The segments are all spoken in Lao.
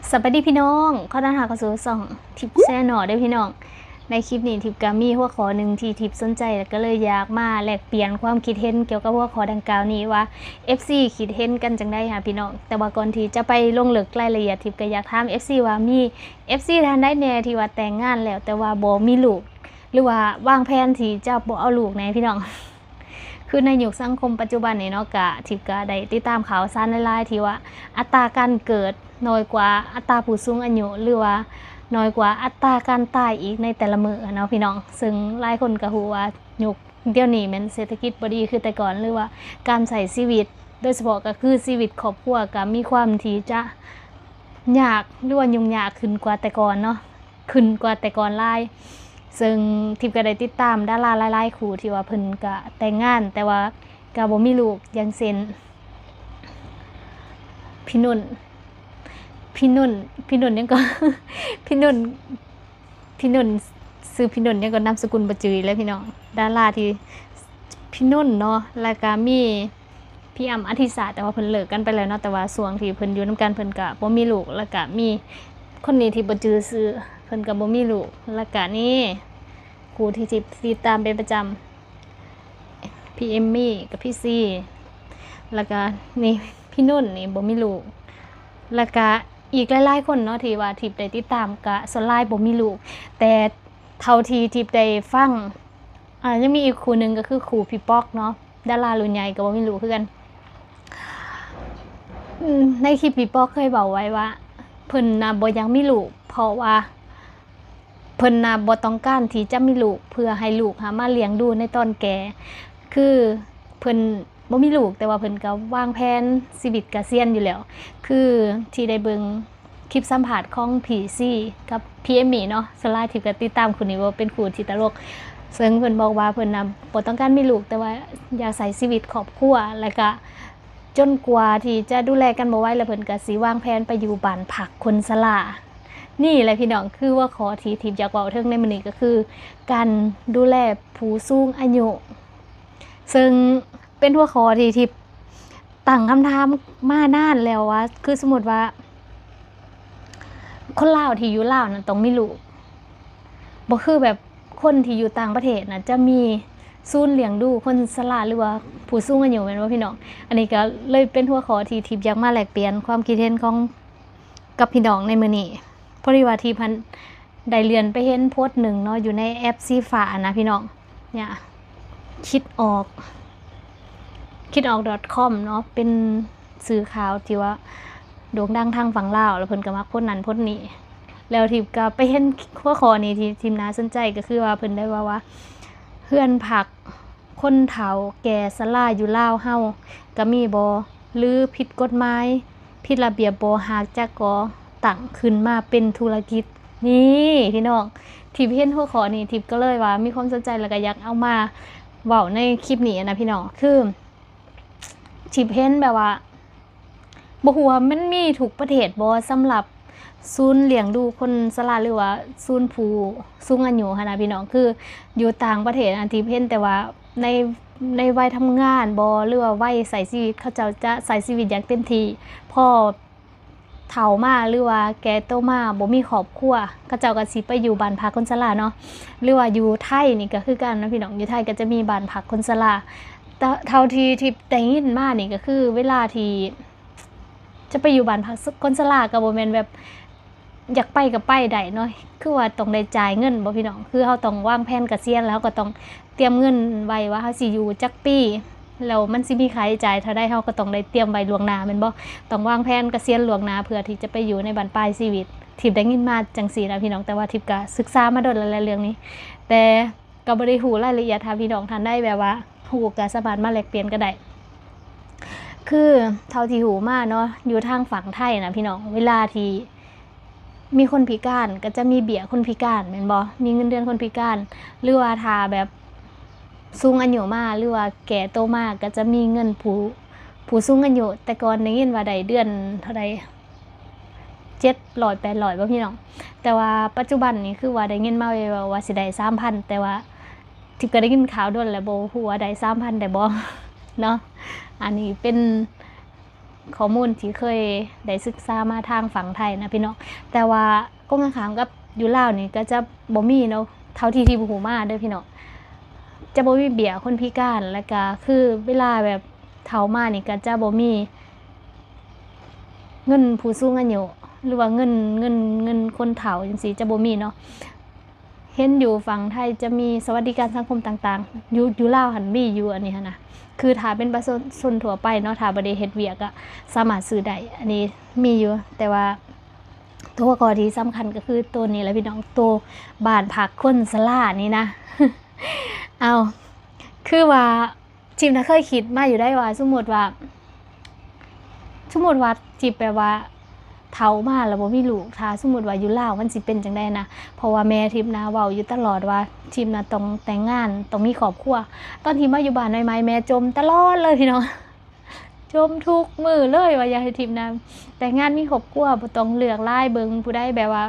ສະບາຍດີພີ່ນ້ອງ ຂໍຕ້ອນຮັບເຂົ້າສູ່ຊ່ອງທິບແຊນແນວເດີ້ພີ່ນ້ອງ. ໃນຄລິບນີ້ທິບກໍມີຫົວຂໍ້ໜຶ່ງທີ່ທິບສົນໃຈ ແລ້ວກໍເລີຍຢາກມາແລກປ່ຽນຄວາມຄິດເຫັນກ່ຽວກັບຫົວຂໍ້ດັ່ງກ່າວນີ້ວ່າ ເອັຟຊີຄິດເຫັນກັນຈັ່ງໃດຫາພີ່ນ້ອງ. ແຕ່ວ່າກ່ອນທີ່ຈະໄປລົງເລິກລາຍລະອຽດ ທິບກໍຢາກຖາມເອັຟຊີວ່າມີເອັຟຊີທ່ານໃດແດ່ທີ່ວ່າແຕ່ງງານແລ້ວ ແຕ່ວ່າບໍ່ມີລູກ ຫຼືວ່າວາງແຜນທີ່ຈະບໍ່ເອົາລູກແດ່ພີ່ນ້ອງ? ຄືໃນຍຸກສັງຄົມປັດຈຸບັນນີ້ເນາະ ກະ ທິບກະໄດ້ຕິດຕາມຂ່າວສານຫຼາຍໆ ທີ່ວ່າອັດຕາການເກີດໜ້ອຍກວ່າອັດຕາຜູ້ສູງອາຍຸ ຫຼືວ່າໜ້ອຍກວ່າອັດຕາການຕາຍອີກໃນແຕ່ລະມື້ເນາະພີ່ນ້ອງ. ເຊິ່ງຫຼາຍຄົນກະຮູ້ວ່າຍຸກດຽວນີ້ແມ່ນເສດຖະກິດບໍ່ດີຄືແຕ່ກ່ອນ ຫຼືວ່າການໃຊ້ຊີວິດ ໂດຍສະເພາະກະຄືຊີວິດຄອບຄົວກະມີຄວາມທີ່ຈະຍາກ ຫຼືວ່າຫຍຸ້ງຍາກຂຶ້ນກວ່າແຕ່ກ່ອນເນາະ. ຂຶ້ນກວ່າແຕ່ກ່ອນຫຼາຍ. ເຊິ່ງທິບກໍໄດ້ຕິດຕາມດາລາຫຼາຍໆຄູ່ທີ່ວ່າເພິ່ນກະແຕ່ງງານ ແຕ່ວ່າກະບໍ່ມີລູກ ຢ່າງເຊັ່ນ ພີ່ນຸ່ນ ພີ່ນຸ່ນ ພີ່ນຸ່ນຫຍັງກໍ ພີ່ນຸ່ນ ພີ່ນຸ່ນ ຊື່ພີ່ນຸ່ນຫຍັງກໍ ນາມສະກຸນບໍ່ຈື່ອີກແລ້ວພີ່ນ້ອງ. ດາລາທີ່ ພີ່ນຸ່ນເນາະ ແລ້ວກະມີ ພີ່ອ້ຳ ອະທິສາ ແຕ່ວ່າເພິ່ນເລີກກັນໄປແລ້ວເນາະ. ແຕ່ວ່າຊ່ວງທີ່ເພິ່ນຢູ່ນຳກັນ ເພິ່ນກະບໍ່ມີລູກ ແລ້ວກະມີຄົນນີ້ທີ່ບໍ່ຈື່ຊື່ ເພິ່ນກະບໍ່ມີລູກ. ແລ້ວກະນີ້ ຄູ່ທີ່ຕິດຕາມເປັນປະຈຳ ພີ່ເອມມີ້ກັບພີ່ຊີ ແລ້ວກະນີ້ ພີ່ນຸ່ນນີ້ບໍ່ມີລູກ ແລ້ວກະອີກຫຼາຍໆຄົນເນາະ ທີ່ວ່າທິບໄດ້ຕິດຕາມ ກະສ່ວນຫຼາຍບໍ່ມີລູກ. ແຕ່ເທົ່າທີ່ທິບໄດ້ຟັງ ອາ ຍັງມີອີກຄູ່ໜຶ່ງ ກໍຄືຄູ່ພີ່ປ໋ອກເນາະ ດາລາລຸ້ນໃຫຍ່ກໍບໍ່ມີລູກຄືກັນ. ອືມ ໃນຄລິບພີ່ປ໋ອກເຄີຍເວົ້າໄວ້ວ່າ ເພິ່ນນະບໍ່ຢາກມີລູກ ເພາະວ່າເພິ່ນນະບໍ່ຕ້ອງການທີ່ຈະມີລູກ ເພື່ອໃຫ້ລູກຫາມາລ້ຽງດູໃນຕອນແກ່. ຄືເພິ່ນບໍ່ມີລູກ ແຕ່ວ່າເພິ່ນກໍວາງແຜນຊີວິດກະສຽນຢູ່ແລ້ວ. ຄືທີ່ໄດ້ເບິ່ງ ຄລິບສຳພາດຂອງພີ່ຊີກັບພີ່ເອມມີ້ເນາະ ສ່ວນຫຼາຍທິບກໍຕິດຕາມຄູ່ນີ້ວ່າເປັນຄູ່ທີ່ຕະຫຼົກ. ເຊິ່ງເພິ່ນບອກວ່າເພິ່ນນະບໍ່ຕ້ອງການມີລູກ ແຕ່ວ່າຢາກໃຊ້ຊີວິດຄອບຄົວ ແລ້ວກະຈົນກວ່າທີ່ຈະດູແລກັນບໍ່ໄຫວ ແລ້ວເພິ່ນກະຊິວາງແຜນໄປຢູ່ບ້ານພັກຄົນຊະລາ. ນີ້ແຫຼະພີ່ນ້ອງ ຄືຫົວຂໍ້ທີ່ທິບຢາກເວົ້າເຖິງໃນມື້ນີ້ ກໍຄືການດູແລຜູ້ສູງອາຍຸ. ເຊິ່ງເປັນຫົວຂໍ້ທີ່ທິບ ຕັ້ງຄຳຖາມມານານແລ້ວວ່າ ຄືສົມມຸດວ່າ ຄົນລາວທີ່ຢູ່ລາວນັ້ນຕ້ອງມີລູກ ບໍ່ຄືແບບຄົນທີ່ຢູ່ຕ່າງປະເທດນະ ຈະມີສູນລ້ຽງດູຄົນຊະລາ ຫຼືວ່າຜູ້ສູງອາຍຸແມ່ນບໍ່ພີ່ນ້ອງ? ອັນນີ້ກໍເລີຍເປັນຫົວຂໍ້ທີ່ທິບຢາກມາແລກປ່ຽນຄວາມຄິດເຫັນຂອງ ກັບພີ່ນ້ອງໃນມື້ນີ້. ພໍດີວ່າທິບຫັ້ນ ໄດ້ເລື່ອນໄປເຫັນໂພສໜຶ່ງເນາະ ຢູ່ໃນແອັບສີຟ້ານະພີ່ນ້ອງ ເນຍ ຄິດອອກ ຄິດອອກດອດຄອມເນາະ ເປັນສື່ຂ່າວທີ່ວ່າໂດ່ງດັງທາງຝັ່ງລາວ ແລ້ວເພິ່ນກໍມັກໂພສນັ້ນໂພສນີ້. ແລ້ວທິບກໍໄປເຫັນຫົວຂໍ້ນີ້ທີ່ ທີ່ໜ້າສົນໃຈ ກໍຄືວ່າເພິ່ນໄດ້ເວົ້າວ່າ ເຮືອນພັກ ຄົນເຖົ້າແກ່ຊະລາຢູ່ລາວເຮົາກະມີບໍ່ ຫຼືຜິດກົດໝາຍ ຜິດລະບຽບບໍ່ ຫາກຈະກໍ່ຕັ້ງຂຶ້ນມາເປັນທຸລະກິດ? ນີ້ພີ່ນ້ອງ ທິບເຫັນຫົວຂໍ້ນີ້ ທິບກໍເລີຍວ່າມີຄວາມສົນໃຈ ແລ້ວກໍຢາກເອົາມາເວົ້າໃນຄລິບນີ້ນະພີ່ນ້ອງ. ຄືທິບເຫັນແບບວ່າ ບໍ່ຮູ້ວ່າມັນມີທຸກປະເທດບໍ່ ສຳລັບສູນລ້ຽງດູຄົນຊະລາ ຫຼືວ່າສູນຜູ້ສູງອາຍຸຫັ້ນນະພີ່ນ້ອງ. ຄືຢູ່ຕ່າງປະເທດຫັ້ນ ທິບເຫັນແຕ່ວ່າໃນ ໃນໄວທຳງານບໍ່ ຫຼືວ່າໄວໃຊ້ຊີວິດ ເຂົາເຈົ້າຈະໃຊ້ຊີວິດຢ່າງເຕັມທີ່ ພໍເຖົ້າມາ ຫຼືວ່າແກ່ໂຕມາບໍ່ມີຄອບຄົວ ເຂົາເຈົ້າກໍຊິໄປຢູ່ບ້ານພັກຄົນຊະລາເນາະ. ຫຼືວ່າຢູ່ໄທນີ້ກໍຄືກັນນະພີ່ນ້ອງ ຢູ່ໄທກໍຈະມີບ້ານພັກຄົນຊະລາ. ເທົ່າ ເທົ່າທີ່ ທີ່ໄດ້ຍິນມານີ້ກໍຄືເວລາທີ່ ຈະໄປຢູ່ບ້ານພັກຄົນຊະລາກໍບໍ່ແມ່ນແບບຢາກໄປກໍໄປໄດ້ເນາະ ຄືວ່າຕ້ອງໄດ້ຈ່າຍເງິນບໍ່ພີ່ນ້ອງ? ຄືເຮົາຕ້ອງວາງແຜນກະສຽນ ແລ້ວເຮົາກໍຕ້ອງຕຽມເງິນໄວ້ວ່າເຮົາຊິຢູ່ຈັກປີ ແລ້ວມັນຊິມີຄ່າໃຊ້ຈ່າຍເທົ່າໃດ ເຮົາກໍຕ້ອງໄດ້ຕຽມໄວ້ລ່ວງໜ້າແມ່ນບໍ່? ຕ້ອງວາງແຜນກະສຽນລ່ວງໜ້າເພື່ອທີ່ຈະໄປຢູ່ໃນບັ້ນປາຍຊີວິດ. ທິບໄດ້ຍິນມາຈັ່ງຊີ້ນະພີ່ນ້ອງ ແຕ່ວ່າທິບກະສຶກສາມາດົນແລ້ວແຫຼະເລື່ອງນີ້ ແຕ່ ກໍບໍ່ໄດ້ຮູ້ລາຍລະອຽດ ຖ້າພີ່ນ້ອງທ່ານໃດແບບວ່າຮູ້ກໍສາມາດມາແລກປ່ຽນກັນໄດ້. ຄືເທົ່າທີ່ຮູ້ມາເນາະ ຢູ່ທາງຝັ່ງໄທນະພີ່ນ້ອງ ເວລາທີ່ມີຄົນພິການກໍຈະມີເບ້ຍຄົນພິການແມ່ນບໍ່? ມີເງິນເດືອນຄົນພິການ ຫຼືວ່າຖ້າແບບສູງອາຍຸມາ ຫຼືວ່າແກ່ໂຕມາ ກໍຈະມີເງິນຜູ້ ຜູ້ສູງອາຍຸ. ແຕ່ກ່ອນໄດ້ຍິນວ່າໄດ້ເດືອນເທົ່າໃດ ເຈັດຮ້ອຍ ແປດຮ້ອຍບໍ່ພີ່ນ້ອງ? ແຕ່ວ່າປັດຈຸບັນນີ້ຄືວ່າໄດ້ຍິນມາແວ່ວໆວ່າຊິໄດ້ສາມພັນ ແຕ່ວ່າທິບກໍໄດ້ຍິນຂ່າວດົນແລ້ວ ບໍ່ຮູ້ວ່າໄດ້ສາມພັນໄດ້ບໍ່ເນາະ. ອັນນີ້ເປັນ ຂໍ້ມູນທີ່ເຄີຍໄດ້ສຶກສາມາທາງຝັ່ງໄທນະພີ່ນ້ອງ. ແຕ່ວ່າກົງກັນຂ້າມກັບຢູ່ລາວນີ້ກໍຈະບໍ່ມີເນາະ ເທົ່າທີ່ ທີ່ຮູ້ມາເດີພີ່ນ້ອງ ຈະບໍ່ມີເບ້ຍຄົນພິການ ແລ້ວກໍຄືເວລາແບບເຖົ້າມານີ້ກໍຈະບໍ່ມີເງິນຜູ້ສູງອາຍຸ ຫຼືວ່າເງິນ ເງິນ ເງິນຄົນເຖົ້າຈັ່ງຊີ້ ຈະບໍ່ມີເນາະ. ເຫັນຢູ່ຝັ່ງໄທຈະມີສະຫວັດດີການສັງຄົມຕ່າງໆ ຢູ່ ຢູ່ລາວຫັ້ນມີຢູ່ ອັນນີ້ຫັ້ນນະ ຄືຖ້າເປັນປະຊາຊົນທົ່ວໄປເນາະ ຖ້າບໍ່ໄດ້ເຮັດວຽກກໍສາມາດຊື້ໄດ້ ອັນນີ້ມີຢູ່. ແຕ່ວ່າຕົວຂໍ້ທີ່ສຳຄັນກໍຄືໂຕນີ້ແຫຼະພີ່ນ້ອງ ໂຕບ້ານພັກຄົນຊະລານີ້ນະ. ເອົາ ຄືວ່າ ທິບນະເຄີຍຄິດມາຢູ່ໄດ໋ວ່າ ສົມມຸດວ່າ ສົມມຸດວ່າທິບແບບວ່າເຖົ້າມາແລ້ວບໍ່ມີລູກ ຖ້າສົມມຸດວ່າຢູ່ລາວມັນຊິເປັນຈັ່ງໃດນະ. ເພາະວ່າແມ່ທິບນະເວົ້າຢູ່ຕະຫຼອດວ່າ ທິບນະຕ້ອງແຕ່ງງານ ຕ້ອງມີຄອບຄົວ. ຕອນທີ່ມາຢູ່ບ້ານໃໝ່ໆ ແມ່ຈົ່ມຕະຫຼອດເລີຍພີ່ນ້ອງ ຈົ່ມທຸກມື້ເລີຍວ່າຢາກໃຫ້ທິບນະແຕ່ງງານມີຄອບຄົວ ບໍ່ຕ້ອງເລືອກຫຼາຍ ເບິ່ງຜູ້ໃດແບບວ່າ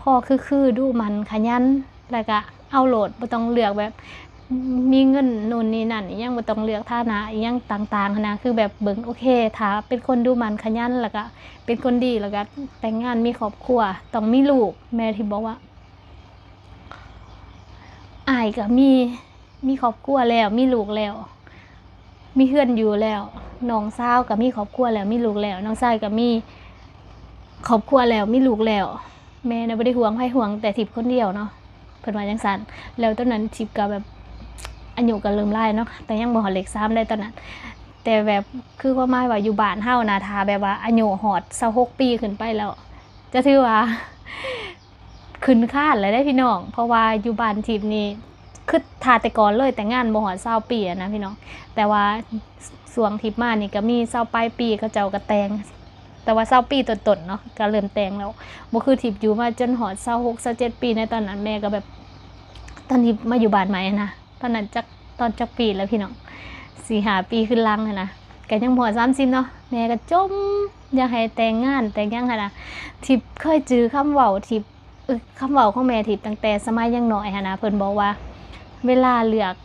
ພໍຄືໆ ດຸໝັ່ນຂະຫຍັນ ແລ້ວກະເອົາໂລດ ບໍ່ຕ້ອງເລືອກແບບມີເງິນໂນ່ນນີ້ນັ້ນອີ່ຫຍັງ ບໍ່ຕ້ອງເລືອກຖານະອີ່ຫຍັງຕ່າງໆຫັ້ນນະ. ຄືແບບເບິ່ງ ໂອເຄ ຖ້າເປັນຄົນດຸໝັ່ນຂະຫຍັນ ແລ້ວກະເປັນຄົນດີ ແລ້ວກະແຕ່ງງານມີຄອບຄົວ ຕ້ອງມີລູກ ແມ່ທິບບອກວ່າ ອ້າຍກະມີ ມີຄອບຄົວແລ້ວ ມີລູກແລ້ວ ມີເຮືອນຢູ່ແລ້ວ ນ້ອງສາວກໍມີຄອບຄົວແລ້ວ ມີລູກແລ້ວ ນ້ອງຊາຍກໍມີຄອບຄົວແລ້ວ ມີລູກແລ້ວ. ແມ່ນະບໍ່ໄດ້ຫ່ວງໃຜ ຫ່ວງແຕ່ທິບຄົນດຽວເນາະ ເພິ່ນວ່າຈັ່ງຊັ້ນ. ແລ້ວຕອນນັ້ນທິບກໍແບບອາຍຸກໍເລີ່ມຫຼາຍເນາະ ແຕ່ຍັງບໍ່ຮອດເລກສາມໄດ໋ຕອນນັ້ນ. ແຕ່ແບບຄືຄວາມໝາຍວ່າຢູ່ບ້ານເຮົານະ ຖ້າແບບວ່າອາຍຸຮອດຊາວຫົກປີຂຶ້ນໄປແລ້ວ ຈະຖືວ່າ ຂຶ້ນຄານແລ້ວເດ້ພີ່ນ້ອງ ເພາະວ່າຢູ່ບ້ານທິບນີ້ ຄືຖ້າແຕ່ກ່ອນເລີຍ ແຕ່ງງານບໍ່ຮອດຊາວປີຫັ້ນນະພີ່ນ້ອງ. ແຕ່ວ່າຊ່ວງທິບມານີ້ກໍມີຊາວປາຍປີ ເຂົາເຈົ້າກໍແຕ່ງ ແຕ່ວ່າຊາວປີຕົ້ນໆເນາະ ກໍເລີ່ມແຕ່ງແລ້ວ. ບໍ່ຄືທິບຢູ່ມາຈົນຮອດຊາວຫົກ ຊາວເຈັດປີ ໃນຕອນນັ້ນແມ່ກໍແບບ ຕອນທີ່ມາຢູ່ບ້ານໃໝ່ຫັ້ນນະ ຕອນນັ້ນຈັກ ຕອນຈັກປີແລ້ວພີ່ນ້ອງ ສີ່ຫ້າປີຂຶ້ນຫຼັງຫັ້ນນະ ກໍຍັງບໍ່ຮອດສາມສິບເນາະ ແມ່ກໍຈົ່ມຢາກໃຫ້ແຕ່ງງານແຕ່ງຫຍັງຫັ້ນນະ. ທິບເຄີຍຈື່ຄຳເວົ້າ ທິບ ເອີ ຄຳເວົ້າຂອງແມ່ທິບຕັ້ງແຕ່ສະໄໝຍັງນ້ອຍຫັ້ນນະ ເພິ່ນບອກວ່າ ເວລາເລືອກ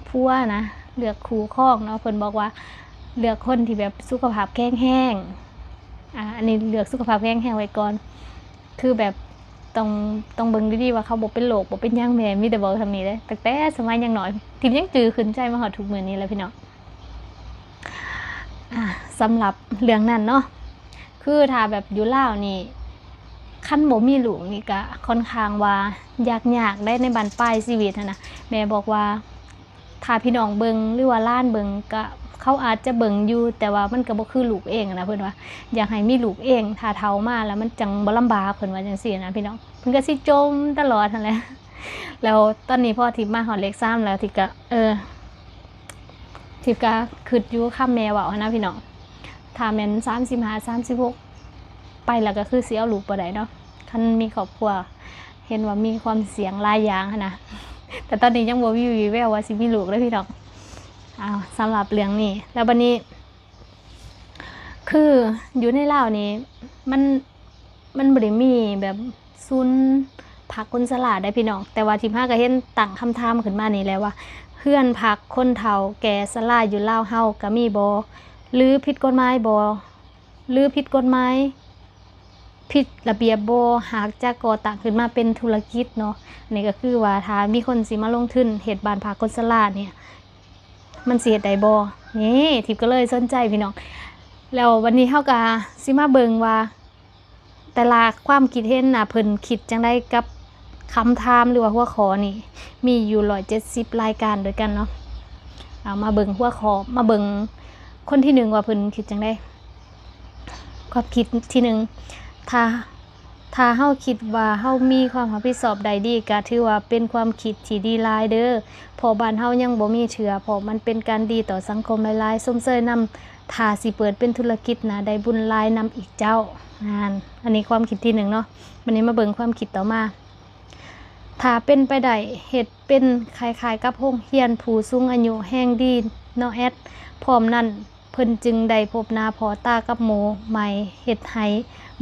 ຜົວນະ ເລືອກຄູ່ຄອງເນາະ ເພິ່ນບອກວ່າ ເລືອກຄົນທີ່ແບບສຸຂະພາບແຂງແຮງ ອາ ອັນນີ້ເລືອກສຸຂະພາບແຂງແຮງໄວ້ກ່ອນ ຄືແບບຕ້ອງ ຕ້ອງເບິ່ງດີໆວ່າເຂົາບໍ່ເປັນໂລກ ບໍ່ເປັນຫຍັງ. ແມ່ມີແຕ່ເວົ້າສ່ຳນີ້ເດ້ ຕັ້ງແຕ່ສະໄໝຍັງນ້ອຍ ທິບຍັງຈື່ຂຶ້ນໃຈມາຮອດທຸກມື້ນີ້ແຫຼະພີ່ນ້ອງ. ອາ ສຳລັບເລື່ອງນັ້ນເນາະ ຄືຖ້າແບບຢູ່ລາວນີ້ ຄັນບໍ່ມີລູກນີ້ກະຄ່ອນຂ້າງວ່າຍາກໆໄດ໋ ໃນບັ້ນປາຍຊີວິດຫັ້ນນະ. ແມ່ບອກວ່າ ຖ້າພີ່ນ້ອງເບິ່ງ ຫຼືວ່າຫຼານເບິ່ງ ກະເຂົາອາດຈະເບິ່ງຢູ່ ແຕ່ວ່າມັນກະບໍ່ຄືລູກເອງຫັ້ນນະ ເພິ່ນວ່າຢາກໃຫ້ມີລູກເອງ ຖ້າເຖົ້າມາແລ້ວມັນຈັ່ງບໍ່ລຳບາກ ເພິ່ນວ່າຈັ່ງຊີ້ນະພີ່ນ້ອງ. ເພິ່ນກະຊິຈົ່ມຕະຫຼອດຫັ້ນແຫຼະ. ແລ້ວຕອນນີ້ພໍທິບມາຮອດເລກສາມແລ້ວ ທິບກະ ເອີ ທິບກະຄຶດຢູ່ຄຳແມ່ເວົ້າຫັ້ນນະພີ່ນ້ອງ ຖ້າແມ່ນສາມສິບຫ້າ ສາມສິບຫົກ ໄປແລ້ວກໍຄືຊິເອົາລູກບໍ່ໄດ້ເນາະ ຄັນມີຄອບຄົວ ເຫັນວ່າມີຄວາມສ່ຽງຫຼາຍຢ່າງຫັ້ນນະ. ແຕ່ຕອນນີ້ຍັງບໍ່ມີວີ່ແວວວ່າຊິມີລູກເດ້ພີ່ນ້ອງ. ອ້າວ ສຳລັບເລື່ອງນີ້ ແລ້ວບັດນີ້ ຄືຢູ່ໃນລາວນີ້ ມັນ ມັນບໍ່ໄດ້ມີແບບສູນພັກຄົນຊະລາໄດ໋ພີ່ນ້ອງ ແຕ່ວ່າທີ່ມາກໍເຫັນຕັ້ງຄຳຖາມຂຶ້ນມານີ້ແຫຼະວ່າ ເຮືອນພັກຄົນເຖົ້າແກ່ຊະລາຢູ່ລາວເຮົາກໍມີບໍ່ ຫຼືຜິດກົດໝາຍບໍ່ ຫຼືຜິດກົດໝາຍ ຜິດລະບຽບບໍ່ ຫາກຈະກໍ່ຕັ້ງຂຶ້ນມາເປັນທຸລະກິດເນາະ. ນີ້ກໍຄືວ່າຖ້າມີຄົນຊິມາລົງທຶນເຮັດບ້ານພັກຄົນຊະລານີ້ ມັນຊິເຮັດໄດ້ບໍ່? ນີ້ ທິບກໍເລີຍສົນໃຈພີ່ນ້ອງ. ແລ້ວວັນນີ້ເຮົາກໍຊິມາເບິ່ງວ່າ ແຕ່ລະຄວາມຄິດເຫັນນະ ເພິ່ນຄິດຈັ່ງໃດກັບຄຳຖາມ ຫຼືວ່າຫົວຂໍ້ນີ້ ມີຢູ່ຮ້ອຍເຈັດສິບລາຍການດ້ວຍກັນເນາະ. ເອົາມາເບິ່ງຫົວຂໍ້ ມາເບິ່ງຄົນທີໜຶ່ງວ່າເພິ່ນຄິດຈັ່ງໃດ. ຄວາມຄິດທີໜຶ່ງ ຖ້າ ຖ້າເຮົາຄິດວ່າເຮົາມີຄວາມຮັບຜິດຊອບໄດ້ດີ ກະຖືວ່າເປັນຄວາມຄິດທີ່ດີຫຼາຍເດີ ເພາະບ້ານເຮົາຍັງບໍ່ມີເທື່ອ ເພາະມັນເປັນການດີຕໍ່ສັງຄົມຫຼາຍໆ ຊົມເຊີຍນຳ ຖ້າຊິເປີດເປັນທຸລະກິດນະ ໄດ້ບຸນຫຼາຍນຳອີກເຈົ້າ. ນັ້ນ ອັນນີ້ຄວາມຄິດທີໜຶ່ງເນາະ. ບັດນີ້ມາເບິ່ງຄວາມຄິດຕໍ່ມາ ຖ້າເປັນໄປໄດ້ ເຮັດເປັນຄ້າຍໆກັບໂຮງຮຽນຜູ້ສູງອາຍຸແຫ່ງດີເນາະແອດ. ພ້ອມນັ້ນ ເພິ່ນຈຶ່ງໄດ້ພົບໜ້າພໍ່ຕາກັບໝູ່ໃໝ່ ເຮັດໃຫ້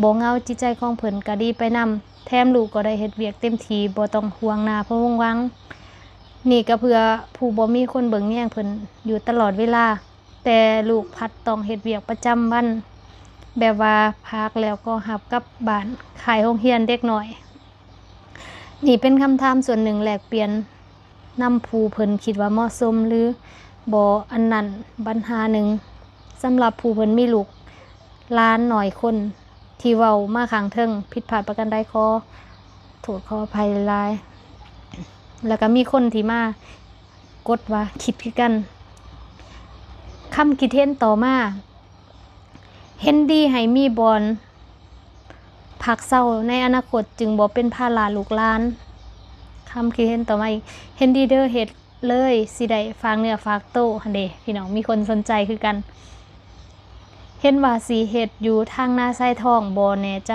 ບໍ່ເຫງົາ, ຈິດໃຈຂອງເພິ່ນກໍດີໄປນຳ, ແຖມລູກກໍໄດ້ເຮັດວຽກເຕັມທີ່, ບໍ່ຕ້ອງຫ່ວງໜ້າພະວົງວັງ. ນີ້ກໍເພື່ອຜູ້ບໍ່ມີຄົນເບິ່ງແຍງເພິ່ນຢູ່ຕະຫຼອດເວລາ, ແຕ່ລູກພັດຕ້ອງເຮັດວຽກປະຈຳວັນ, ແບບວ່າພັກແລ້ວກໍຮັບກັບບ້ານ ຂາຍໂຮງຮຽນເດັກນ້ອຍ. ນີ້ເປັນຄຳຖາມສ່ວນໜຶ່ງແລກປ່ຽນນຳຜູ້ເພິ່ນຄິດວ່າເໝາະສົມຫຼືບໍ່. ອັນນັ້ນບັນຫາໜຶ່ງສຳລັບຜູ້ເພິ່ນມີລູກຫຼານໜ້ອຍຄົນ ທີ່ເວົ້າມາຂ້າງເທິງ ຜິດພາດປະການໃດຂໍໂທດຂໍອະໄພຫຼາຍໆ. ແລ້ວກໍມີຄົນທີ່ມາກົດວ່າຄິດຄືກັນ. ຄຳຄິດເຫັນຕໍ່ມາ ເຫັນດີໃຫ້ມີບ່ອນພັກເຊົາໃນອະນາຄົດ ຈຶ່ງບໍ່ເປັນພາລະລູກຫຼານ. ຄຳຄິດເຫັນຕໍ່ມາອີກ ເຫັນດີເດີ ເຮັດເລີຍ ຊິໄດ້ຝາກເນື້ອຝາກໂຕຫັ້ນເດ ພີ່ນ້ອງ ມີຄົນສົນໃຈຄືກັນ. ເຫັນວ່າຊິເຮັດຢູ່ທາງນາຊາຍທອງ ບໍ່ແນ່ໃຈ.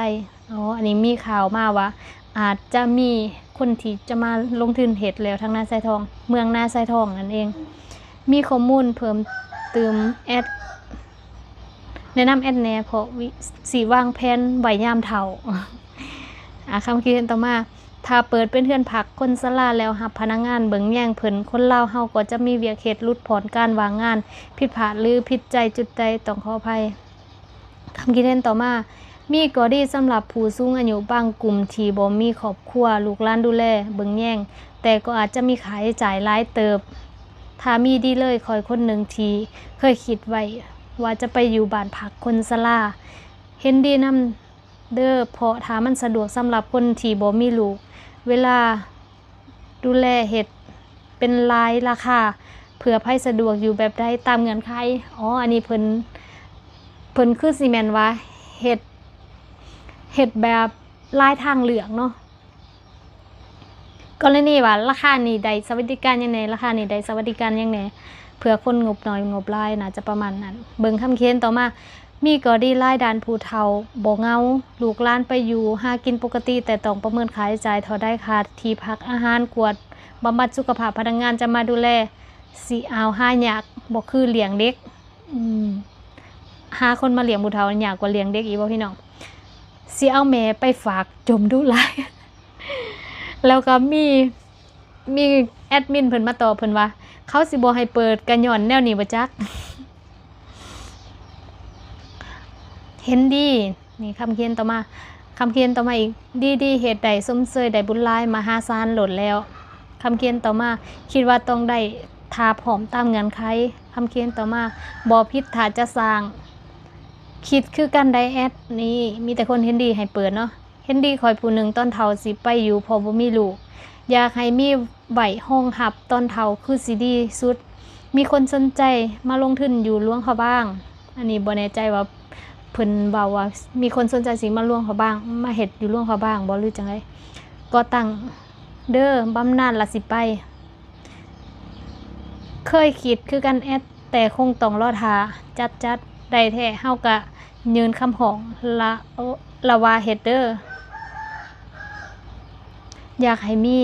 ອໍ ອັນນີ້ມີຂ່າວມາວ່າ ອາດຈະມີຄົນທີ່ຈະມາລົງທຶນເຮັດແລ້ວທາງນາຊາຍທອງ ເມືອງນາຊາຍທອງນັ້ນເອງ. ມີຂໍ້ມູນເພີ່ມຕື່ມແອັດ ແນະນຳແອັດແດ່ ເພາະວິ ຊິວາງແຜນໄວ້ຍາມເຖົ້າ. ອາ ຄຳຄິດເຫັນຕໍ່ມາ ຖ້າເປີດເປັນເຮືອນພັກຄົນຊະລາແລ້ວຮັບພະນັກງານເບິ່ງແຍງເພິ່ນ ຄົນລາວເຮົາກໍຈະມີວຽກເຮັດ ຫຼຸດຜ່ອນການວ່າງງານ. ຜິດພາດ ຫຼື ຜິດໃຈຈຸດໃດຕ້ອງຂໍອະໄພ. ຄຳຄິດເຫັນຕໍ່ມາ ມີກໍດີສຳລັບຜູ້ສູງອາຍຸບາງກຸ່ມທີ່ບໍ່ມີຄອບຄົວ ລູກຫຼານດູແລເບິ່ງແຍງ ແຕ່ກໍອາດຈະມີຄ່າໃຊ້ຈ່າຍຫຼາຍເຕີບ. ຖ້າມີດີເລີຍ ຂ້ອຍຄົນໜຶ່ງທີ່ເຄີຍຄິດໄວ້ວ່າຈະໄປຢູ່ບ້ານພັກຄົນຊະລາ. ເຫັນດີນຳເດີ ເພາະຖ້າມັນສະດວກສຳລັບຄົນທີ່ບໍ່ມີລູກ ເວລາ ດູແລເຮັດເປັນລາຍລາຄາ ເພື່ອໃຜສະດວກຢູ່ແບບໃດຕາມເງື່ອນໄຂ. ອໍ ອັນນີ້ເພິ່ນ ເພິ່ນຄືຊິແມ່ນວ່າເຮັດ ເຮັດແບບລາຍທາງເລືອກເນາະ. ກໍລະນີວ່າລາຄານີ້ໄດ້ສະຫວັດດີການຫຍັງແດ່ ລາຄານີ້ໄດ້ສະຫວັດດີການຫຍັງແດ່ ເພື່ອຄົນງົບໜ້ອຍງົບຫຼາຍ ໜ້າຈະປະມານນັ້ນ. ເບິ່ງຄຳເຫັນຕໍ່ມາ ມີກໍດີຫຼາຍດ້ານຜູ້ເຖົ້າບໍ່ເຫງົາ ລູກຫຼານໄປຢູ່ຫາກິນປົກກະຕິ ແຕ່ຕ້ອງປະເມີນຄ່າໃຊ້ຈ່າຍເທົ່າໃດ ຄ່າທີ່ພັກ ອາຫານ ກວດບຳບັດສຸຂະພາບ ພະນັກງານຈະມາດູແລ ຊິເອົາຫາຍາກ ບໍ່ຄືລ້ຽງເດັກ. ອືມ ຫາຄົນມາລ້ຽງຜູ້ເຖົ້າຍາກກວ່າລ້ຽງເດັກອີກບໍ່ພີ່ນ້ອງ? ຊິເອົາແມ່ໄປຝາກ ຈົ່ມດຸຫຼາຍ. ແລ້ວກໍມີ ມີແອດມິນເພິ່ນມາຕອບເພິ່ນວ່າ ເຂົາຊິບໍ່ໃຫ້ເປີດກະຍ້ອນແນວນີ້ບໍ່ຈັກ. ເຫັນດີ ນີ້ຄຳຂຽນຕໍ່ມາ ຄຳຂຽນຕໍ່ມາອີກ ດີໆ ເຮັດໄດ້ຊົມເຊີຍໄດ້ບຸນຫຼາຍມະຫາສານໂລດແລ້ວ. ຄຳຂຽນຕໍ່ມາ ຄິດວ່າຕ້ອງໄດ້ຖ້າພ້ອມຕາມເງື່ອນໄຂ. ຄຳຂຽນຕໍ່ມາ ບໍ່ຜິດຖ້າຈະສ້າງ ຄິດຄືກັນໄດແອັດ ນີ້ມີແຕ່ຄົນເຫັນດີໃຫ້ເປີດເນາະ. ເຫັນດີຂ້ອຍຜູ້ໜຶ່ງ ຕອນເຖົ້າຊິໄປຢູ່ ເພາະບໍ່ມີລູກ ຢາກໃຫ້ມີໄວ້ຮອງຮັບຕອນເຖົ້າຄືຊິດີສຸດ. ມີຄົນສົນໃຈມາລົງທຶນຢູ່ຫຼວງພະບາງ. ອັນນີ້ບໍ່ແນ່ໃຈວ່າເພິ່ນເວົ້າວ່າມີຄົນສົນໃຈຊິມາຫຼວງພະບາງ ມາເຮັດຢູ່ຫຼວງພະບາງບໍ່ ຫຼືຈັ່ງໃດ. ກໍຕັ້ງເດີ ບຳນານລະຊິໄປ. ເຄີຍຄິດຄືກັນແອັດ ແຕ່ຄົງຕ້ອງລໍຖ້າ ຈັດ ຈັດໄດ້ແທ້ ເຮົາກະຍື່ນຄຳຮ້ອງ ລະ ລະວ່າເຮັດເດີ. ຢາກໃຫ້ມີ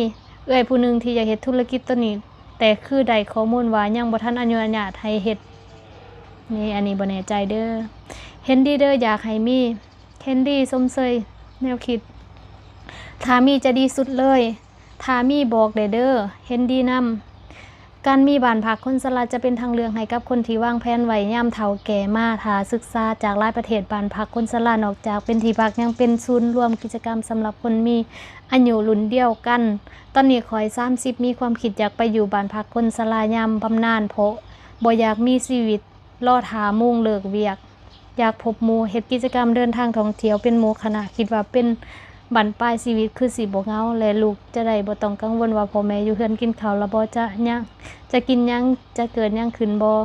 ເອື້ອຍຜູ້ໜຶ່ງທີ່ຢາກເຮັດທຸລະກິດໂຕນີ້ ແຕ່ຄືໄດ້ຂໍ້ມູນວ່າຍັງບໍ່ທັນອະນຸຍາດໃຫ້ເຮັດ. ນີ້ ອັນນີ້ບໍ່ແນ່ໃຈເດີ. ເຫັນດີເດີ ຢາກໃຫ້ມີ. ເຫັນດີ ຊົມເຊີຍແນວຄິດ. ຖ້າມີຈະດີສຸດເລີຍ. ຖ້າມີບອກແດ່ເດີ ເຫັນດີນຳ. ການມີບ້ານພັກຄົນຊະລາຈະເປັນທາງເລືອກໃຫ້ກັບຄົນທີ່ວາງແຜນໄວ້ຍາມເຖົ້າແກ່ມາ. ຖ້າສຶກສາຈາກຫຼາຍປະເທດ, ບ້ານພັກຄົນຊະລານອກຈາກເປັນທີ່ພັກ ຍັງເປັນສູນລວມກິດຈະກຳສຳລັບຄົນມີອາຍຸລຸ້ນດຽວກັນ. ຕອນນີ້ຂ້ອຍສາມສິບ ມີຄວາມຄິດຢາກໄປຢູ່ບ້ານພັກຄົນຊະລາຍາມບຳນານ ເພາະບໍ່ຢາກມີຊີວິດ ລໍຖ້າໂມງເລີກວຽກ, ຢາກພົບໝູ່, ເຮັດກິດຈະກຳເດີນທາງທ່ອງທ່ຽວເປັນໝູ່ຄະນະ. ຄິດວ່າເປັນບັ້ນປາຍຊີວິດຄືຊິບໍ່ເຫງົາ ແລະ ລູກຈະໄດ້ບໍ່ຕ້ອງກັງວົນວ່າພໍ່ແມ່ຢູ່ເຮືອນກິນເຂົ້າລະບໍ່, ຈະຫຍັງ, ຈະກິນຫຍັງ, ຈະເກີດຫຍັງຂຶ້ນບໍ່.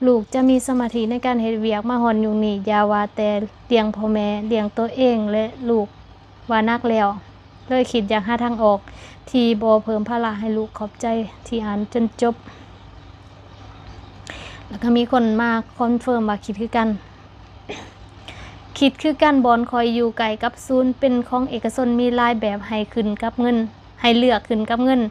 ລູກຈະມີສະມາທິໃນການເຮັດວຽກ. ມາຮອດຍຸກນີ້ ຢ່າວ່າແຕ່ລ້ຽງພໍ່ແມ່, ລ້ຽງຕົວເອງ ແລະ ລູກ ວ່າໜັກແລ້ວ ເລີຍຄິດຢາກຫາທາງອອກທີ່ບໍ່ເພີ່ມພາລະໃຫ້ລູກ. ຂອບໃຈທີ່ອ່ານຈົນຈົບ. ແລ້ວກໍມີຄົນມາຄອນເຟີມວ່າຄິດຄືກັນ. ຄິດຄືກັນ, ບ່ອນຂ້ອຍຢູ່ໃກ້ກັບສູນເປັນຂອງເອກະຊົນ, ມີຫຼາຍແບບໃຫ້ຂຶ້ນກັບເງິນ, ໃຫ້ເລືອກຂຶ້ນກັບເງິນ.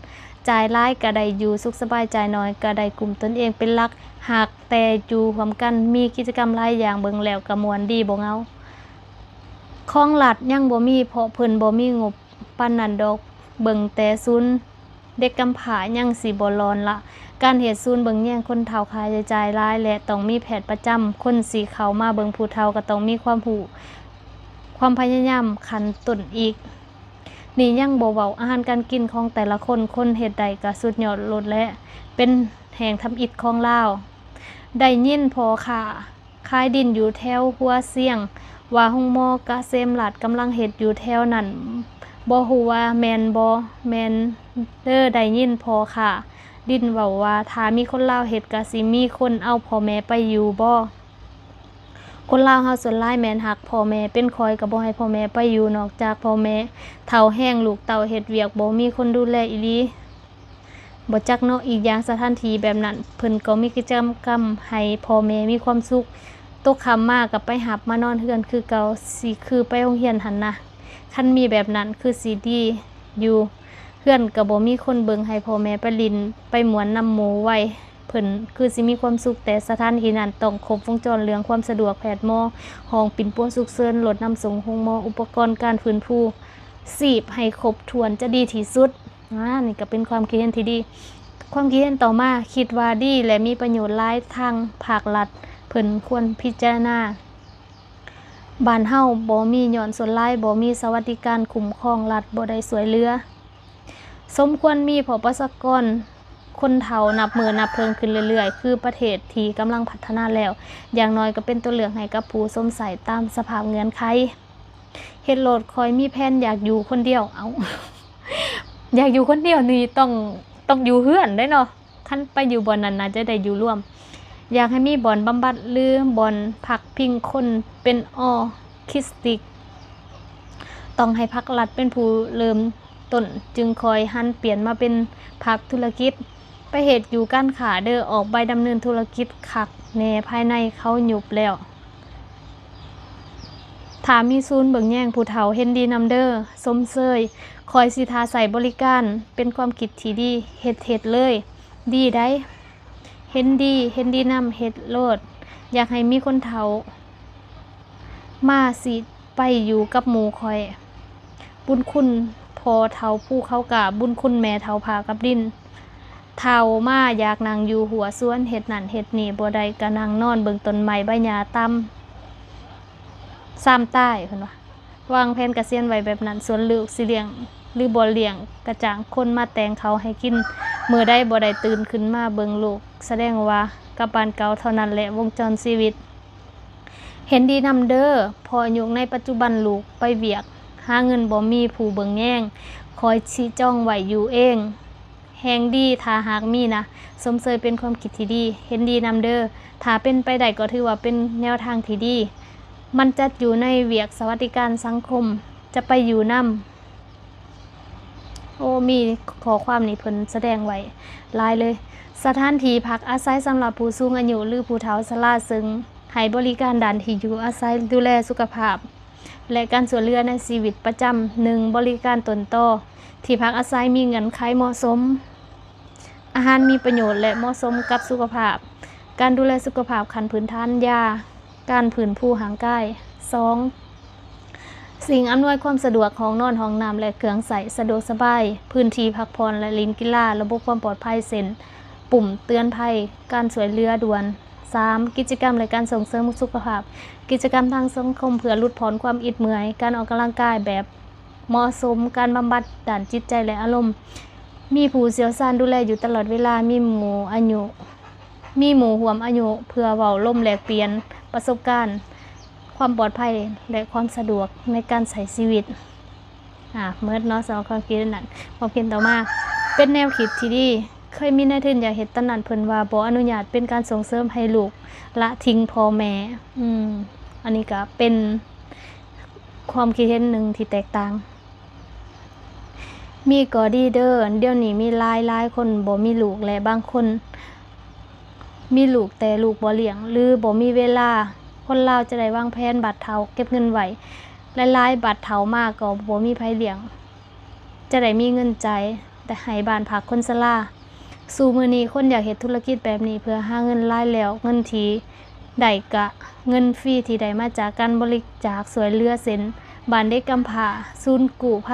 ຈ່າຍຫຼາຍກໍໄດ້ຢູ່ສຸກສະບາຍ, ຈ່າຍໜ້ອຍກໍໄດ້ກຸ້ມຕົນເອງເປັນຫຼັກ. ຫາກແຕ່ຢູ່ຮ່ວມກັນ, ມີກິດຈະກຳຫຼາຍຢ່າງ, ເບິ່ງແລ້ວກໍມ່ວນດີ, ບໍ່ເຫງົາ. ຂອງລັດຍັງບໍ່ມີ ເພາະເພິ່ນບໍ່ມີງົບປານນັ້ນດອກ. ເບິ່ງແຕ່ສູນເດັກກຳພ້າຍັງຊິບໍ່ຫຼອນລະ. ການເຮັດສູນເບິ່ງແຍງຄົນເຖົ້າຄ່າໃຊ້ຈ່າຍຫຼາຍ ແລະ ຕ້ອງມີແພດປະຈຳ. ຄົນຊິເຂົ້າມາເບິ່ງຜູ້ເຖົ້າກໍຕ້ອງມີຄວາມຮູ້, ຄວາມພະຍາຍາມຂັ້ນຕົ້ນອີກ. ນີ້ຍັງບໍ່ເວົ້າອາຫານການກິນຂອງແຕ່ລະຄົນ, ຄົນເຮັດໄດ້ກໍສຸດຍອດໂລດແຫຼະ, ເປັນແຮງທຳອິດຂອງລາວ. ໄດ້ຍິນພໍ່ຄ້າຂາຍດິນຢູ່ແຖວຫົວຊຽງ ວ່າໂຮງໝໍກະເສມລາດກຳລັງເຮັດຢູ່ແຖວນັ້ນ, ບໍ່ຮູ້ວ່າແມ່ນບໍ່? ແມ່ນເດີ, ໄດ້ຍິນພໍ່ຄ້າດິນເວົ້າວ່າ ຖ້າມີຄົນລາວເຮັດ ກະຊິມີຄົນເອົາພໍ່ແມ່ໄປຢູ່ບໍ? ຄົນລາວເຮົາສ່ວນຫຼາຍແມ່ນຮັກພໍ່ແມ່, ເປັນຂ້ອຍກໍບໍ່ໃຫ້ພໍ່ແມ່ໄປຢູ່, ນອກຈາກພໍ່ແມ່ເຖົ້າແຮງ ລູກເຕົ້າເຮັດວຽກ ບໍ່ມີຄົນດູແລອີ່ຫຼີ. ບໍ່ຈັກເນາະ, ອີກຢ່າງສະຖານທີ່ແບບນັ້ນ ເພິ່ນກໍມີກິດຈະກຳໃຫ້ພໍ່ແມ່ມີຄວາມສຸກ. ຕົກຄ່ຳມາກໍໄປຮັບມານອນເຮືອນຄືເກົ່າ, ຊິຄືໄປໂຮງຮຽນຫັ້ນນະ. ຄັນມີແບບນັ້ນຄືຊິດີຢູ່, ເຮືອນກໍບໍ່ມີຄົນເບິ່ງ, ໃຫ້ພໍ່ແມ່ໄປຫຼິ້ນໄປມ່ວນນຳໝູ່ໄວ, ເພິ່ນຄືຊິມີຄວາມສຸກ. ແຕ່ສະຖານທີ່ນັ້ນຕ້ອງຄົບວົງຈອນເລື່ອງຄວາມສະດວກ, ແພດ, ໝໍ, ຫ້ອງປິ່ນປົວສຸກເສີນ, ລົດນຳສົ່ງໂຮງໝໍ, ອຸປະກອນການຟື້ນຟູຊີບໃຫ້ຄົບຖ້ວນຈະດີທີ່ສຸດ. ອາ ນີ້ກໍເປັນຄວາມຄິດເຫັນທີ່ດີ. ຄວາມຄິດເຫັນຕໍ່ມາ, ຄິດວ່າດີ ແລະ ມີປະໂຫຍດຫຼາຍ, ທາງພາກລັດເພິ່ນຄວນພິຈາລະນາ. ບ້ານເຮົາບໍ່ມີ ຍ້ອນສ່ວນຫຼາຍບໍ່ມີສະຫວັດດີການຄຸ້ມຄອງ, ລັດບໍ່ໄດ້ຊ່ວຍເຫຼືອ. ສົມຄວນມີ ເພາະປະຊາກອນຄົນເຖົ້ານັບມື້ນັບເພີ່ມຂຶ້ນເລື້ອຍໆ ຄືປະເທດທີ່ກຳລັງພັດທະນາແລ້ວ. ຢ່າງໜ້ອຍກໍເປັນຕົວເລືອກໃຫ້ກັບຜູ້ຊົມໃຊ້ຕາມສະພາບເງື່ອນໄຂ. ເຮັດໂລດ, ຂ້ອຍມີແຜນຢາກຢູ່ຄົນດຽວ. ເອົ້າ ຢາກຢູ່ຄົນດຽວນີ້ຕ້ອງ, ຕ້ອງຢູ່ເຮືອນເດ້ເນາະ, ຄັນໄປຢູ່ບ່ອນນັ້ນໜ້າຈະໄດ້ຢູ່ລວມ. ຢາກໃຫ້ມີບ່ອນບຳບັດ ຫຼື ບ່ອນພັກພິງຄົນເປັນອໍທິສຕິກ. ຕ້ອງໃຫ້ພາກລັດເປັນຜູ້ເລີ່ມຕົ້ນ, ຈຶ່ງຄ່ອຍຫັນປ່ຽນມາເປັນພາກທຸລະກິດ. ໄປເຮັດຢູ່ການຄ້າເດີ, ອອກໃບດຳເນີນທຸລະກິດຄັກແນ່, ພາຍໃນເຂົາຍຸບແລ້ວ. ຖ້າມີສູນເບິ່ງແຍງຜູ້ເຖົ້າ ເຫັນດີນຳເດີ, ຊົມເຊີຍ. ຂ້ອຍຊິຖ້າໃຊ້ບໍລິການ, ເປັນຄວາມຄິດທີ່ດີ, ເຮັດ, ເຮັດເລີຍ. ດີໃດ໋. ເຫັນດີ, ເຫັນດີນຳ, ເຮັດໂລດ. ຢາກໃຫ້ມີຄົນເຖົ້າມາຊິໄປຢູ່ກັບໝູ່ຂ້ອຍ. ບຸນຄຸນພໍ່ເຖົ້າພູເຂົາກ້າ, ບຸນຄຸນແມ່ເຖົ້າຜາກັບດິນ. ເຖົ້າມາຢາກນັ່ງຢູ່ຫົວສວນ, ເຮັດນັ້ນເຮັດນີ້ບໍ່ໄດ້, ກະນັ່ງນອນເບິ່ງຕົ້ນໄມ້ໃບຫຍ້າຕ່ຳ ຊາມຕາຍ, ເພິ່ນວ່າ. ວາງແຜນກະສຽນໄວ້ແບບນັ້ນ, ສ່ວນລູກຊິລ້ຽງ ຫຼື ບໍ່ລ້ຽງ ກະຈ້າງຄົນມາແຕ່ງເຂົ້າໃຫ້ກິນ. ມື້ໃດບໍ່ໄດ້ຕື່ນຂຶ້ນມາເບິ່ງລູກ, ສະແດງວ່າກັບບ້ານເກົ່າເທົ່ານັ້ນແຫຼະ, ວົງຈອນຊີວິດ. ເຫັນດີນຳເດີ, ເພາະຍຸກໃນປັດຈຸບັນລູກໄປວຽກ, ຫາເງິນບໍ່ມີຜູ້ເບິ່ງແຍງ, ຂ້ອຍຊິຈອງໄວ້ຢູ່ເອງ. ແຮງດີ ຖ້າຫາກມີນະ, ຊົມເຊີຍເປັນຄວາມຄິດທີ່ດີ, ເຫັນດີນຳເດີ. ຖ້າເປັນໄປໄດ້ກໍຖືວ່າເປັນແນວທາງທີ່ດີ. ມັນຈັດຢູ່ໃນວຽກສະຫວັດດີການສັງຄົມ, ຈະໄປຢູ່ນຳ. ໂອ້ ມີຂໍ້ຄວາມນີ້ເພິ່ນສະແດງໄວ້ຫຼາຍເລີຍ. ສະຖານທີ່ພັກອາໄສສຳລັບຜູ້ສູງອາຍຸ ຫຼື ຜູ້ເຖົ້າຊະລາ, ເຊິ່ງໃຫ້ບໍລິການດ້ານທີ່ຢູ່ອາໄສ, ດູແລສຸຂະພາບ ແລະ ການຊ່ວຍເຫຼືອໃນຊີວິດປະຈຳ. ໜຶ່ງ, ບໍລິການຕົ້ນຕໍ. ທີ່ພັກອາໄສມີເງື່ອນໄຂເໝາະສົມ, ອາຫານມີປະໂຫຍດ ແລະ ເໝາະສົມກັບສຸຂະພາບ, ການດູແລສຸຂະພາບຂັ້ນພື້ນຖານ, ຢາ, ການຟື້ນຟູຮ່າງກາຍ. ສອງ, ສິ່ງອຳນວຍຄວາມສະດວກ, ຫ້ອງນອນ, ຫ້ອງນ້ຳ ແລະ ເຄື່ອງໃຊ້ສະດວກສະບາຍ, ພື້ນທີ່ພັກຜ່ອນ ແລະ ຫຼິ້ນກິລາ, ລະບົບຄວາມປອດໄພ ເຊັ່ນ ປຸ່ມເຕືອນໄພ, ການຊ່ວຍເຫຼືອດ່ວນ. ສາມ, ກິດຈະກຳ ແລະ ການສົ່ງເສີມສຸຂະພາບ, ກິດຈະກຳທາງສັງຄົມເພື່ອຫຼຸດຜ່ອນຄວາມອິດເມື່ອຍ, ການອອກກຳລັງກາຍແບບ ເໝາະສົມ, ການບຳບັດດ້ານຈິດໃຈ ແລະ ອາລົມ, ມີຜູ້ຊ່ຽວຊານດູແລຢູ່ຕະຫຼອດເວລາ, ມີໝູ່ອາຍຸ, ມີໝູ່ຮ່ວມອາຍຸເພື່ອເວົ້າລົມແລກປ່ຽນປະສົບການ, ຄວາມປອດໄພ ແລະ ຄວາມສະດວກໃນການໃຊ້ຊີວິດ. ອາ ໝົດເນາະ ສຳລັບຄວາມຄິດນັ້ນ. ຄວາມຄິດຕໍ່ມາ ເປັນແນວຄິດທີ່ດີ. ເຄີຍມີນາຍທຶນຢາກເຮັດຕານນັ້ນ, ເພິ່ນວ່າບໍ່ອະນຸຍາດ, ເປັນການສົ່ງເສີມໃຫ້ລູກລະຖິ້ງພໍ່ແມ່. ອືມ ອັນນີ້ກະເປັນ ຄວາມຄິດເຫັນໜຶ່ງທີ່ແຕກຕ່າງ. ມີກໍດີເດີ, ດຽວນີ້ມີຫຼາຍໆຄົນບໍ່ມີລູກ ແລະ ບາງຄົນມີລູກແຕ່ລູກບໍ່ລ້ຽງ ຫຼື ບໍ່ມີເວລາ. ຄົນລາວຈະໄດ້ວາງແຜນບັດເຖົ້າເກັບເງິນໄວ້, ຫຼາຍໆບັດເຖົ້າມາກໍບໍ່ມີໃຜລ້ຽງ, ຈະໄດ້ມີເງິນຈ່າຍ ແຕ່ໃຫ້ບ້ານພັກຄົນຊະລາ. ສູ່ມື້ນີ້ຄົນຢາກເຮັດທຸລະກິດແບບນີ້ເພື່ອຫາເງິນຫຼາຍແລ້ວ, ເງິນທີ່ໄດ້ກະເງິນຟຣີທີ່ໄດ້ມາຈາກການບໍລິຈາກຊ່ວຍເຫຼືອ ເຊັ່ນ ບ້ານເດັກກຳພ້າ, ສູນກູ້ໄພ.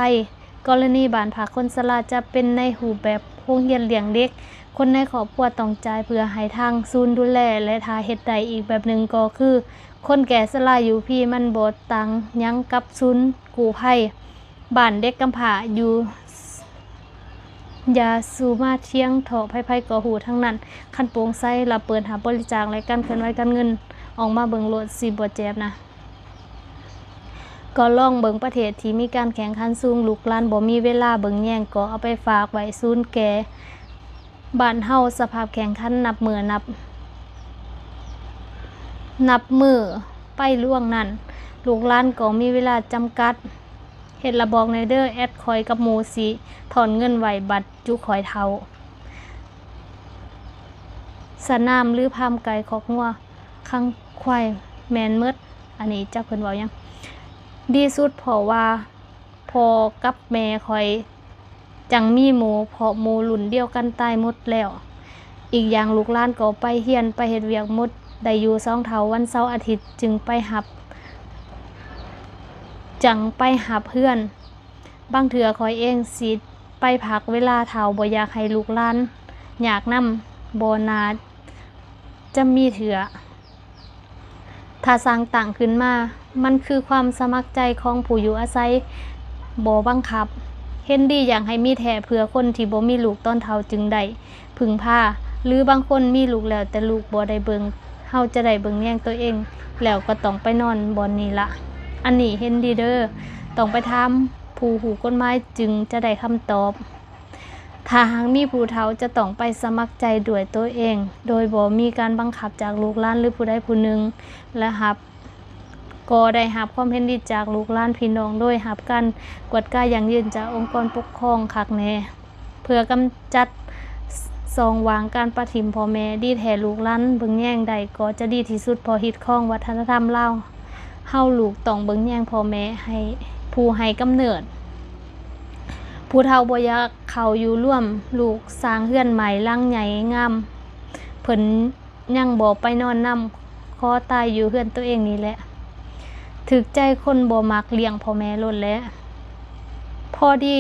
ກໍລະນີບ້ານພັກຄົນຊະລາຈະເປັນໃນຮູບແບບ ໂຮງຮຽນລ້ຽງເດັກ. ຄົນໃນຄອບຄົວຕ້ອງຈ່າຍເພື່ອໃຫ້ທາງສູນດູແລ ແລະ ຖ້າເຮັດໄດ້ອີກແບບໜຶ່ງກໍຄື ຄົນແກ່ຊະລາຢູ່ພີ້ມັນບໍ່ຕ່າງຫຍັງກັບສູນກູ້ໄພບ້ານເດັກກຳພ້າຢູ່ ຢາສູມາທຽງເຖາະ ໃຜໆກໍຮູ້ທັງນັ້ນ. ຄັນໂປ່ງໃສ ລະເປີດຮັບບໍລິຈາກ ແລະ ການເຄື່ອນໄຫວການເງິນ ອອກມາເບິ່ງໂລດ ຊິບໍ່ເຈັບນະ. ກໍລອງເບິ່ງປະເທດທີ່ມີການແຂ່ງຂັນສູງ ລູກຫຼານບໍ່ມີເວລາເບິ່ງແຍງ ກໍເອົາໄປຝາກໄວ້ສູນແກ່ບ້ານເຮົາ. ສະພາບແຂ່ງຂັນນັບມື້ນັບ ນັບມື້ໄປລ່ວງນັ້ນ ລູກຫຼານກໍມີເວລາຈຳກັດ. ເຮັດລະບອກແດ່ເດີ ແອັດຂ້ອຍກັບໝູ່ຊິຖອນເງິນໄວ້ບັດຈຸຂ້ອຍເຖົ້າ. ສະໜາມ ຫຼື ຟາມໄກ່ ຄອກງົວ ຄັງຄວາຍ ແມ່ນໝົດ. ອັນນີ້ຈັກເພິ່ນເວົ້າຫຍັງ. ດີສຸດເພາະວ່າພໍ່ກັບແມ່ຂ້ອຍຈັ່ງມີໝູ່ ເພາະໝູ່ລຸ້ນດຽວກັນຕາຍໝົດແລ້ວ. ອີກຢ່າງລູກຫຼານກໍໄປຮຽນໄປເຮັດວຽກໝົດ ໄດ້ຢູ່ສອງເຖົ້າ. ວັນເສົາອາທິດຈຶ່ງໄປຮັບ ຈັ່ງໄປຮັບເຮືອນ. ບາງເທື່ອຂ້ອຍເອງຊິໄປພັກເວລາເຖົ້າ ບໍ່ຢາກໃຫ້ລູກຫຼານຍາກນຳ ບໍ່ໜ້າຈະມີເທື່ອ. ຖ້າສ້າງຕັ້ງຂຶ້ນມາ ມັນຄືຄວາມສະໝັກໃຈຂອງຜູ້ຢູ່ອາໄສ ບໍ່ບັງຄັບ. ເຫັນດີຢາກໃຫ້ມີແທ້ເພື່ອຄົນທີ່ບໍ່ມີລູກຕອນເຖົ້າຈຶ່ງໄດ້ ເພິ່ງພາ ຫຼື ບາງຄົນມີລູກແລ້ວແຕ່ລູກບໍ່ໄດ້ເບິ່ງ ເຮົາຈະໄດ້ເບິ່ງແຍງຕົວເອງ ແລ້ວກໍຕ້ອງໄປນອນບ່ອນນີ້ລະ. ອັນນີ້ເຫັນດີເດີ ຕ້ອງໄປຖາມຜູ້ຮູ້ກົດໝາຍຈຶ່ງຈະໄດ້ຄຳຕອບ. ຖ້າຫາກມີຜູ້ເຖົ້າຈະຕ້ອງໄປສະໝັກໃຈດ້ວຍຕົວເອງ ໂດຍບໍ່ມີການບັງຄັບຈາກລູກຫຼານ ຫຼື ຜູ້ໃດຜູ້ໜຶ່ງ ແລະ ຮັບ ກໍໄດ້ຮັບຄວາມເຫັນດີຈາກລູກຫຼານພີ່ນ້ອງ ໂດຍຮັບການກວດກາຢັ້ງຢືນຈາກອົງກອນປົກຄອງຄັກແນ່ ເພື່ອກຳຈັດຊ່ອງຫວ່າງການປະຖິ້ມພໍ່ແມ່. ດີແທ້ລູກຫຼານເບິ່ງແຍງໄດ້ກໍຈະດີທີ່ສຸດ ເພາະຮີດຄອງວັດທະນະທຳລາວເຮົາ ລູກຕ້ອງເບິ່ງແຍງພໍ່ແມ່ໃຫ້ຜູ້ໃຫ້ກຳເນີດ. ຜູ້ເຖົ້າບໍ່ຢາກເຂົ້າຢູ່ລວມ ລູກສ້າງເຮືອນໃໝ່ຫຼັງໃຫຍ່ງາມ ເພິ່ນ ຍັງບໍ່ໄປນອນນຳ ຂໍຕາຍຢູ່ເຮືອນໂຕເອງນີ້ແຫຼະ. ຖືກໃຈຄົນບໍ່ມັກລ້ຽງພໍ່ແມ່ໂລດແຫຼະ ພໍດີ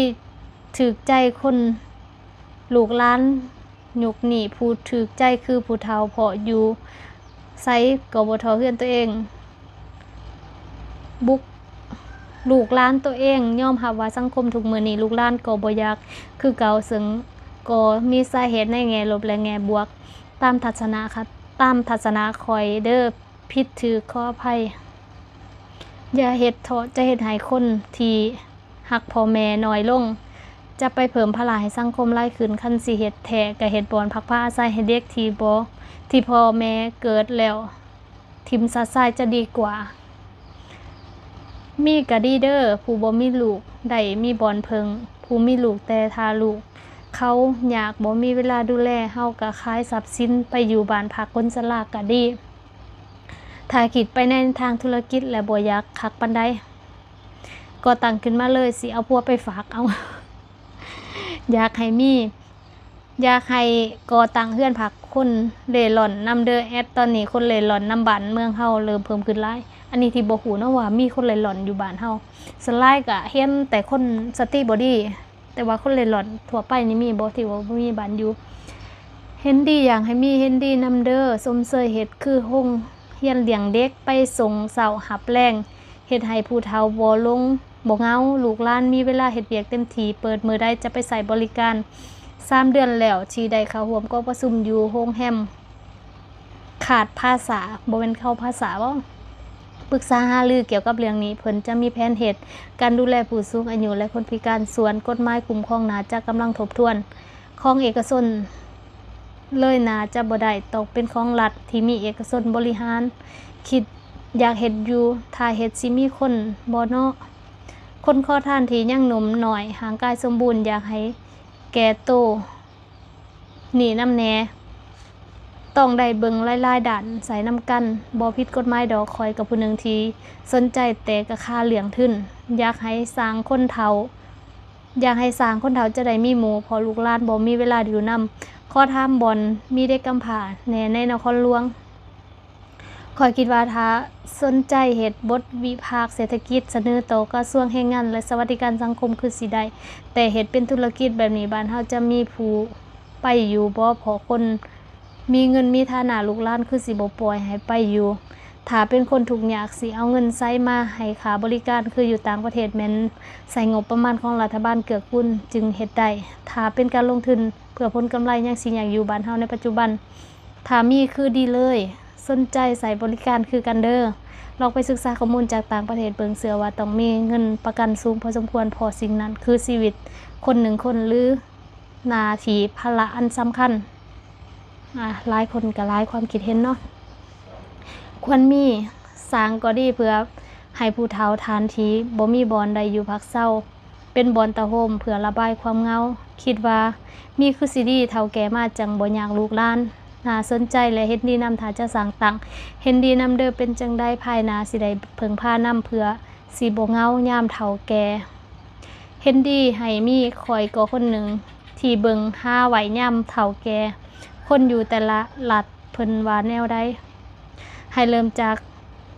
ຖືກໃຈຄົນລູກຫຼານຍຸກນີ້. ຜູ້ຖືກໃຈຄືຜູ້ເຖົ້າ ເພາະຢູ່ໃສກໍບໍ່ທໍ່ເຮືອນໂຕເອງ. ບຸກ ລູກຫຼານໂຕເອງຍອມຮັບວ່າສັງຄົມທຸກມື້ນີ້ ລູກຫຼານກໍບໍ່ຢາກຄືເກົ່າ ເຊິ່ງກໍມີສາເຫດໃນແງ່ລົບ ແລະ ແງ່ບວກ. ຕາມທັດສະນະ ຕາມທັດສະນະຂ້ອຍເດີ ຜິດຖືກຂໍອະໄພ. ຢ່າເຮັດເຖາະ ຈະເຮັດໃຫ້ຄົນທີ່ຮັກພໍ່ແມ່ໜ້ອຍລົງ ຈະໄປເພີ່ມພາລະໃຫ້ສັງຄົມຫຼາຍຂຶ້ນ. ຄັນຊິເຮັດແທ້ ກະເຮັດບ່ອນພັກພາອາໄສໃຫ້ເດັກທີ່ບໍ່ ທີ່ພໍ່ແມ່ເກີດແລ້ວ ຖິ້ມຊະຊາຍຈະດີກວ່າ. ມີກະດີເດີ ຜູ້ບໍ່ມີລູກໄດ້ມີບ່ອນເພິ່ງ, ຜູ້ມີລູກແຕ່ຖ້າລູກເຂົາຍາກບໍ່ມີເວລາດູແລ ເຮົາກະຂາຍຊັບສິນໄປຢູ່ບ້ານພັກຄົນຊະລາກະດີ. ຖ້າຄິດໄປໃນທາງທຸລະກິດແລ້ວບໍ່ຢາກຄັກປານໃດ ກໍຕັ້ງຂຶ້ນມາເລີຍ ຊິເອົາຜົວໄປຝາກເອົາ. ຢາກໃຫ້ມີ ຢາກໃຫ້ກໍ່ຕັ້ງເຮືອນພັກຄົນເລ່ລ່ອນນຳເດີແອັດ. ຕອນນີ້ຄົນເລ່ລ່ອນນຳບ້ານເມືອງເຮົາເລີ່ມເພີ່ມຂຶ້ນຫຼາຍ. ອັນນີ້ທີ່ບໍ່ຮູ້ເນາະວ່າມີຄົນເລ່ລ່ອນຢູ່ບ້ານເຮົາ. ສ່ວນຫຼາຍກະເຫັນແຕ່ຄົນສະຕິບໍ່ດີ, ແຕ່ວ່າຄົນເລ່ລ່ອນທົ່ວໄປນີ້ມີບໍ່ທີ່ວ່າບໍ່ມີບ້ານຢູ່? ເຫັນດີຢາກໃຫ້ມີ ເຫັນດີນຳເດີ. ຊົມເຊີຍເຮັດຄືໂຮງຮຽນລ້ຽງເດັກ ໄປສົ່ງເຊົ້າຮັບແລງ ເຮັດໃຫ້ຜູ້ເຖົ້າບໍ່ຫຼົງ ບໍ່ເຫງົາ, ລູກຫຼານມີເວລາເຮັດວຽກເຕັມທີ່. ເປີດມື້ໃດຈະໄປໃຊ້ບໍລິການ. ສາມເດືອນແລ້ວທີ່ໄດ້ເຂົ້າຮ່ວມກອງປະຊຸມຢູ່ໂຮງແຮມ ຂາດພາສາ ບໍ່ແມ່ນເຂົ້າພາສາບໍ? ປຶກສາຫາລືກ່ຽວກັບເລື່ອງນີ້. ເພິ່ນຈະມີແຜນເຮັດການດູແລຜູ້ສູງອາຍຸ ແລະ ຄົນພິການ. ສ່ວນກົດໝາຍຄຸ້ມຄອງໜ້າຈະກຳລັງທົບທວນ. ຂອງເອກະຊົນເລີຍໜ້າຈະບໍ່ໄດ້, ຕ້ອງເປັນຂອງລັດທີ່ມີເອກະຊົນບໍລິຫານ. ຄິດຢາກເຮັດຢູ່, ຖ້າເຮັດຊິມີຄົນບໍ່ເນາະ? ຄົນຂໍທານທີ່ຍັງໜຸ່ມໜ້ອຍ, ຮ່າງກາຍສົມບູນ, ຢາກໃຫ້ແກ່ໂຕນີ້ນຳແດ່. ຕ້ອງໄດ້ເບິ່ງຫຼາຍໆດ້ານໃສ່ນຳກັນ. ບໍ່ຜິດກົດໝາຍດອກ, ຂ້ອຍກໍຜູ້ໜຶ່ງທີ່ສົນໃຈ, ແຕ່ກະຄາເລື່ອງທຶນ. ຢາກໃຫ້ສ້າງຄົນເຖົ້າ ຢາກໃຫ້ສ້າງຄົນເຖົ້າຈະໄດ້ມີໝູ່, ເພາະລູກຫຼານບໍ່ມີເວລາຢູ່ນຳ. ຂໍຖາມບ່ອນມີເດັກກຳພ້າແດ່ໃນນະຄອນຫຼວງ? ໂຮ ຂ້ອຍຄິດວ່າຖ້າສົນໃຈເຮັດບົດວິພາກເສດຖະກິດ ສະເໜີຕໍ່ກະຊວງແຮງງານ ແລະ ສະຫວັດດີການສັງຄົມຄືຊິໄດ້, ແຕ່ເຮັດເປັນທຸລະກິດແບບນີ້ ບ້ານເຮົາຈະມີຜູ້ໄປຢູ່ບໍ່? ເພາະຄົນມີເງິນມີຖານະ ລູກຫຼານຄືຊິບໍ່ປ່ອຍໃຫ້ໄປຢູ່. ຖ້າເປັນຄົນທຸກຍາກ ຊິເອົາເງິນໃສມາໃຫ້ຄ່າບໍລິການ? ຄືຢູ່ຕ່າງປະເທດແມ່ນໃຊ້ງົບປະມານຂອງລັດຖະບານເກື້ອກູນຈຶ່ງເຮັດໄດ້. ຖ້າເປັນການລົງທຶນເພື່ອຜົນກຳໄລ ຍັງຊິຍາກຢູ່ບ້ານເຮົາໃນປັດຈຸບັນ. ຖ້າມີຄືດີເລີຍ, ສົນໃຈໃຊ້ບໍລິການຄືກັນເດີ. ລອງໄປສຶກສາຂໍ້ມູນຈາກຕ່າງປະເທດເບິ່ງ, ເຊື່ອວ່າຕ້ອງມີເງິນປະກັນສູງພໍສົມຄວນ, ເພາະສິ່ງນັ້ນຄືຊີວິດຄົນໜຶ່ງຄົນ ຫຼື ໜ້າທີ່ພາລະອັນສຳຄັນ. ອາ ຫຼາຍຄົນກໍຫຼາຍຄວາມຄິດເຫັນເນາະ. ຄວນມີ, ສ້າງກໍດີເພື່ອໃຫ້ຜູ້ເຖົ້າທ່ານທີ່ບໍ່ມີບ່ອນໄດ້ຢູ່ພັກເຊົາ. ເປັນບ່ອນຕາໂຮມເພື່ອລະບາຍຄວາມເຫງົາ. ຄິດວ່າມີຄືຊິດີ, ເຖົ້າແກ່ມາຈັ່ງບໍ່ຍາກລູກຫຼານ. ໜ້າສົນໃຈ ແລະ ເຫັນດີນຳ ຖ້າຈະສ້າງຕັ້ງ. ເຫັນດີນຳເດີ, ເປັນຈັ່ງໃດພາຍໜ້າຊິໄດ້ເພິ່ງພານຳ ເພື່ອຊິບໍ່ເຫງົາຍາມເຖົ້າແກ່. ເຫັນດີໃຫ້ມີ, ຂ້ອຍກໍຄົນໜຶ່ງທີ່ເບິ່ງຫາໄວ້ຍາມເຖົ້າແກ່. ຄົນຢູ່ແຕ່ລະລັດເພິ່ນວ່າແນວໃດ? ໃຫ້ເລີ່ມຈາກ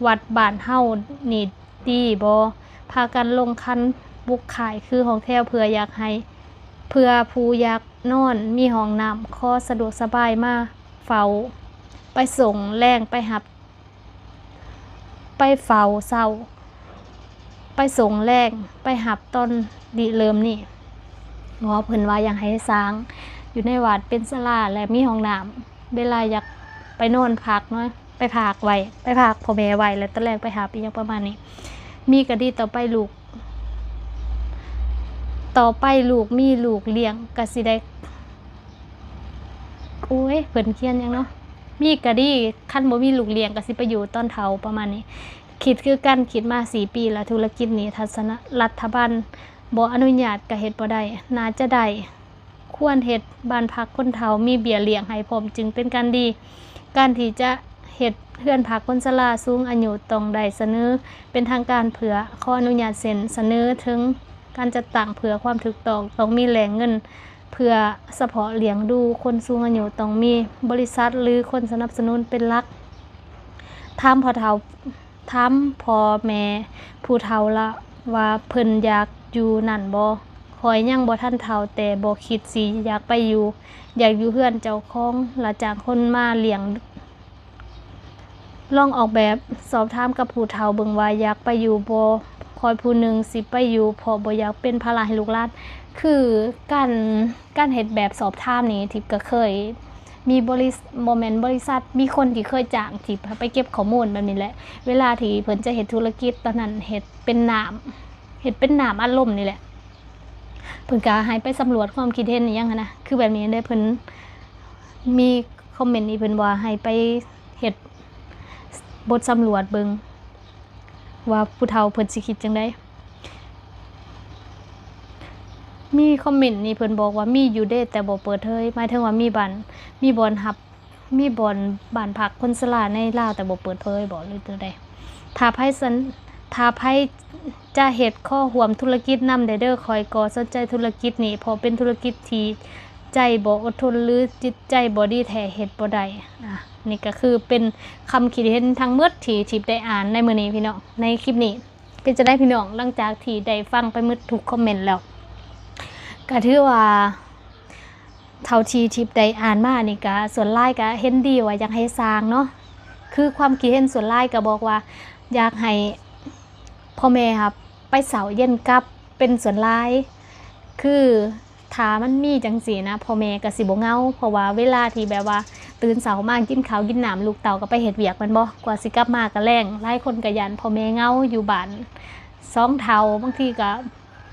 ວັດບ້ານເຮົານີ້ ດີບໍ່? ພາກັນລົງຄັນບຸກຄ້າຍຄືຫ້ອງແຖວ ເພື່ອຢາກໃຫ້ ເພື່ອຜູ້ຢາກນອນ ມີຫ້ອງນ້ຳ ຂໍສະດວກສະບາຍ ມາເຝົ້າ ໄປສົ່ງແລງ ໄປຮັບ ໄປເຝົ້າເຊົ້າ ໄປສົ່ງແລງ ໄປຮັບຕອນລິເລີ່ມນີ້. ເພາະເພິ່ນວ່າຢາກໃຫ້ສ້າງຢູ່ໃນວັດເປັນສາລາ ແລະ ມີຫ້ອງນ້ຳ ເວລາຢາກໄປນອນພັກເນາະ ໄປພາກໄວ້ ໄປພາກພໍ່ແມ່ໄວ້ ແລ້ວຕອນແລງໄປຮັບ ອີ່ຫຍັງປະມານນີ້. ມີກໍດີ ຕໍ່ໄປລູກ ຕໍ່ໄປລູກມີລູກລ້ຽງກໍຊິໄດ້ ໂອ້ຍ ເພິ່ນຂຽນຫຍັງເນາະ? ມີກໍດີ ຄັນບໍ່ມີລູກລ້ຽງກໍຊິໄປຢູ່ຕອນເຖົ້າ ປະມານນີ້. ຄິດຄືກັນ ຄິດມາສີ່ປີແລ້ວ ທຸລະກິດນີ້ ຖ້າລັດຖະບານບໍ່ອະນຸຍາດກໍເຮັດບໍ່ໄດ້. ໜ້າຈະໄດ້ ຄວນເຮັດບ້ານພັກຄົນເຖົ້າ ມີເບ້ຍລ້ຽງໃຫ້ພ້ອມ ຈຶ່ງເປັນການດີ. ການທີ່ຈະເຮັດເຮືອນພັກຄົນຊະລາສູງອາຍຸ ຕ້ອງໄດ້ສະເໜີເປັນທາງການ ເພື່ອຂໍອະນຸຍາດເຊັນສະເໜີເຖິງການຈັດຕັ້ງເພື່ອຄວາມຖືກຕ້ອງ. ຕ້ອງມີແຫຼ່ງເງິນເພື່ອສະເພາະລ້ຽງດູຄົນສູງອາຍຸ, ຕ້ອງມີບໍລິສັດ ຫຼື ຄົນສະໜັບສະໜູນເປັນຫຼັກ. ຖາມພໍ່ເຖົ້າ ຖາມພໍ່ແມ່ຜູ້ເຖົ້າລະວ່າເພິ່ນຢາກຢູ່ນັ້ນບໍ່? ຂ້ອຍຍັງບໍ່ທັນເຖົ້າ ແຕ່ບໍ່ຄິດຊິຢາກໄປຢູ່, ຢາກຢູ່ເຮືອນເຈົ້າຂອງ ລະຈ້າງຄົນມາລ້ຽງ. ລອງອອກແບບສອບຖາມກັບຜູ້ເຖົ້າເບິ່ງວ່າຢາກໄປຢູ່ບໍ່? ຂ້ອຍຜູ້ໜຶ່ງຊິໄປຢູ່ ເພາະບໍ່ຢາກເປັນພາລະໃຫ້ລູກຫຼານ. ຄືການ ການເຮັດແບບສອບຖາມນີ້ ທິບກໍເຄີຍມີບໍລິ ບໍ່ແມ່ນບໍລິສັດ ມີຄົນທີ່ເຄີຍຈ້າງທິບໃຫ້ໄປເກັບຂໍ້ມູນແບບນີ້ແຫຼະ. ເວລາທີ່ເພິ່ນຈະເຮັດທຸລະກິດ ຕອນນັ້ນເຮັດເປັນນ້ຳ ເຮັດເປັນນ້ຳອັດລົມນີ້ແຫຼະ. ເພິ່ນກໍໃຫ້ໄປສຳຫຼວດຄວາມຄິດເຫັນອີ່ຫຍັງຫັ້ນນະ ຄືແບບນີ້ເດ້. ເພິ່ນມີຄອມເມັນທີ່ເພິ່ນວ່າໃຫ້ໄປເຮັດບົດສຳຫຼວດເບິ່ງວ່າຜູ້ເຖົ້າເພິ່ນຊິຄິດຈັ່ງໃດ. ມີຄອມເມັນນີ້ເພິ່ນບອກວ່າ ມີຢູ່ເດ້ ແຕ່ບໍ່ເປີດເຜີຍ, ໝາຍເຖິງວ່າມີບ້ານ ມີບ່ອນຮັບ ມີບ່ອນບ້ານພັກຄົນຊະລາໃນລາວ ແຕ່ບໍ່ເປີດເຜີຍບໍ ຫຼືຈັ່ງໃດ? ຖ້າໃຜສັນ ຖ້າໃຜຈະເຮັດ ຂໍຮ່ວມທຸລະກິດນຳໄດ້ເດີ້. ຂ້ອຍກໍສົນໃຈທຸລະກິດນີ້ ເພາະເປັນທຸລະກິດທີ່ໃຈບໍ່ອົດທົນ ຫຼື ຈິດໃຈບໍ່ດີແທ້ເຮັດບໍ່ໄດ້. ອາ ນີ້ກໍຄືເປັນຄຳຄິດເຫັນທັງໝົດທີ່ທິບໄດ້ອ່ານໃນມື້ນີ້ພີ່ນ້ອງ ໃນຄລິບນີ້. ເປັນຈັ່ງໃດພີ່ນ້ອງ ຫຼັງຈາກທີ່ໄດ້ຟັງໄປໝົດທຸກຄອມເມັນແລ້ວ? ກໍຖືວ່າເທົ່າທີ່ທິບໄດ້ອ່ານມານີ້ ກໍສ່ວນຫຼາຍກໍເຫັນດີວ່າຢາກໃຫ້ສ້າງເນາະ. ຄືຄວາມຄິດເຫັນສ່ວນຫຼາຍກໍບອກວ່າຢາກໃຫ້ພໍ່ແມ່ຫັ້ນໄປເຊົ້າເຢັນກັບ ເປັນສ່ວນຫຼາຍ. ຄື ຖ້າມັນມີຈັ່ງຊີ້ນະ ພໍ່ແມ່ກໍຊິບໍ່ເຫງົາ ເພາະວ່າເວລາທີ່ແບບວ່າຕື່ນເຊົ້າມາກິນເຂົ້າກິນນ້ຳ ລູກເຕົ້າກໍໄປເຮັດວຽກແມ່ນບໍ່? ກວ່າຊິກັບມາກໍແລງ. ຫຼາຍຄົນກໍຢ້ານພໍ່ແມ່ເຫງົາຢູ່ບ້ານສອງເຖົ້າ, ບາງທີກໍ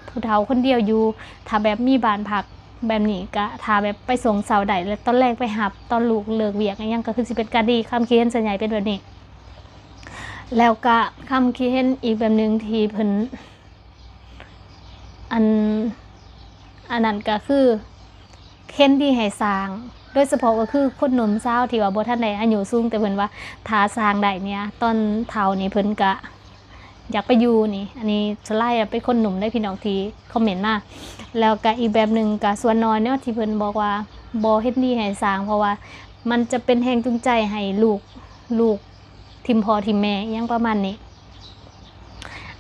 ຜູ້ເຖົ້າຄົນດຽວຢູ່. ຖ້າແບບມີບ້ານພັກແບບນີ້ ກໍຖ້າແບບໄປສົ່ງເຊົ້າໄດ້ ແລ້ວຕອນແລງໄປຮັບ ຕອນລູກເລີກວຽກອີ່ຫຍັງ ກໍຄືຊິເປັນການດີ. ຄຳຄິດເຫັນສ່ວນໃຫຍ່ເປັນແບບນີ້. ແລ້ວກໍຄຳຄິດເຫັນອີກແບບໜຶ່ງທີ່ເພິ່ນ ອັນ ອັນນັ້ນກໍຄືເຫັນດີໃຫ້ສ້າງ ໂດຍສະເພາະກໍຄືຄົນໜຸ່ມສາວທີ່ວ່າບໍ່ທັນໄດ້ອາຍຸສູງ ແຕ່ເພິ່ນວ່າຖ້າສ້າງໄດ້ເນີ້ຍ ຕອນເຖົ້ານີ້ເພິ່ນກະຢາກໄປຢູ່ນີ້. ອັນນີ້ສ່ວນຫຼາຍເປັນຄົນໜຸ່ມເດ້ພີ່ນ້ອງທີ່ຄອມເມັນມາ. ແລ້ວກະອີກແບບໜຶ່ງກະສ່ວນໜ້ອຍເນາະ ທີ່ເພິ່ນບອກວ່າບໍ່ເຫັນດີໃຫ້ສ້າງ ເພາະວ່າມັນຈະເປັນແຮງຈູງໃຈໃຫ້ລູກ ລູກ ຖິ້ມພໍ່ຖິ້ມແມ່ ອີ່ຫຍັງປະມານນີ້.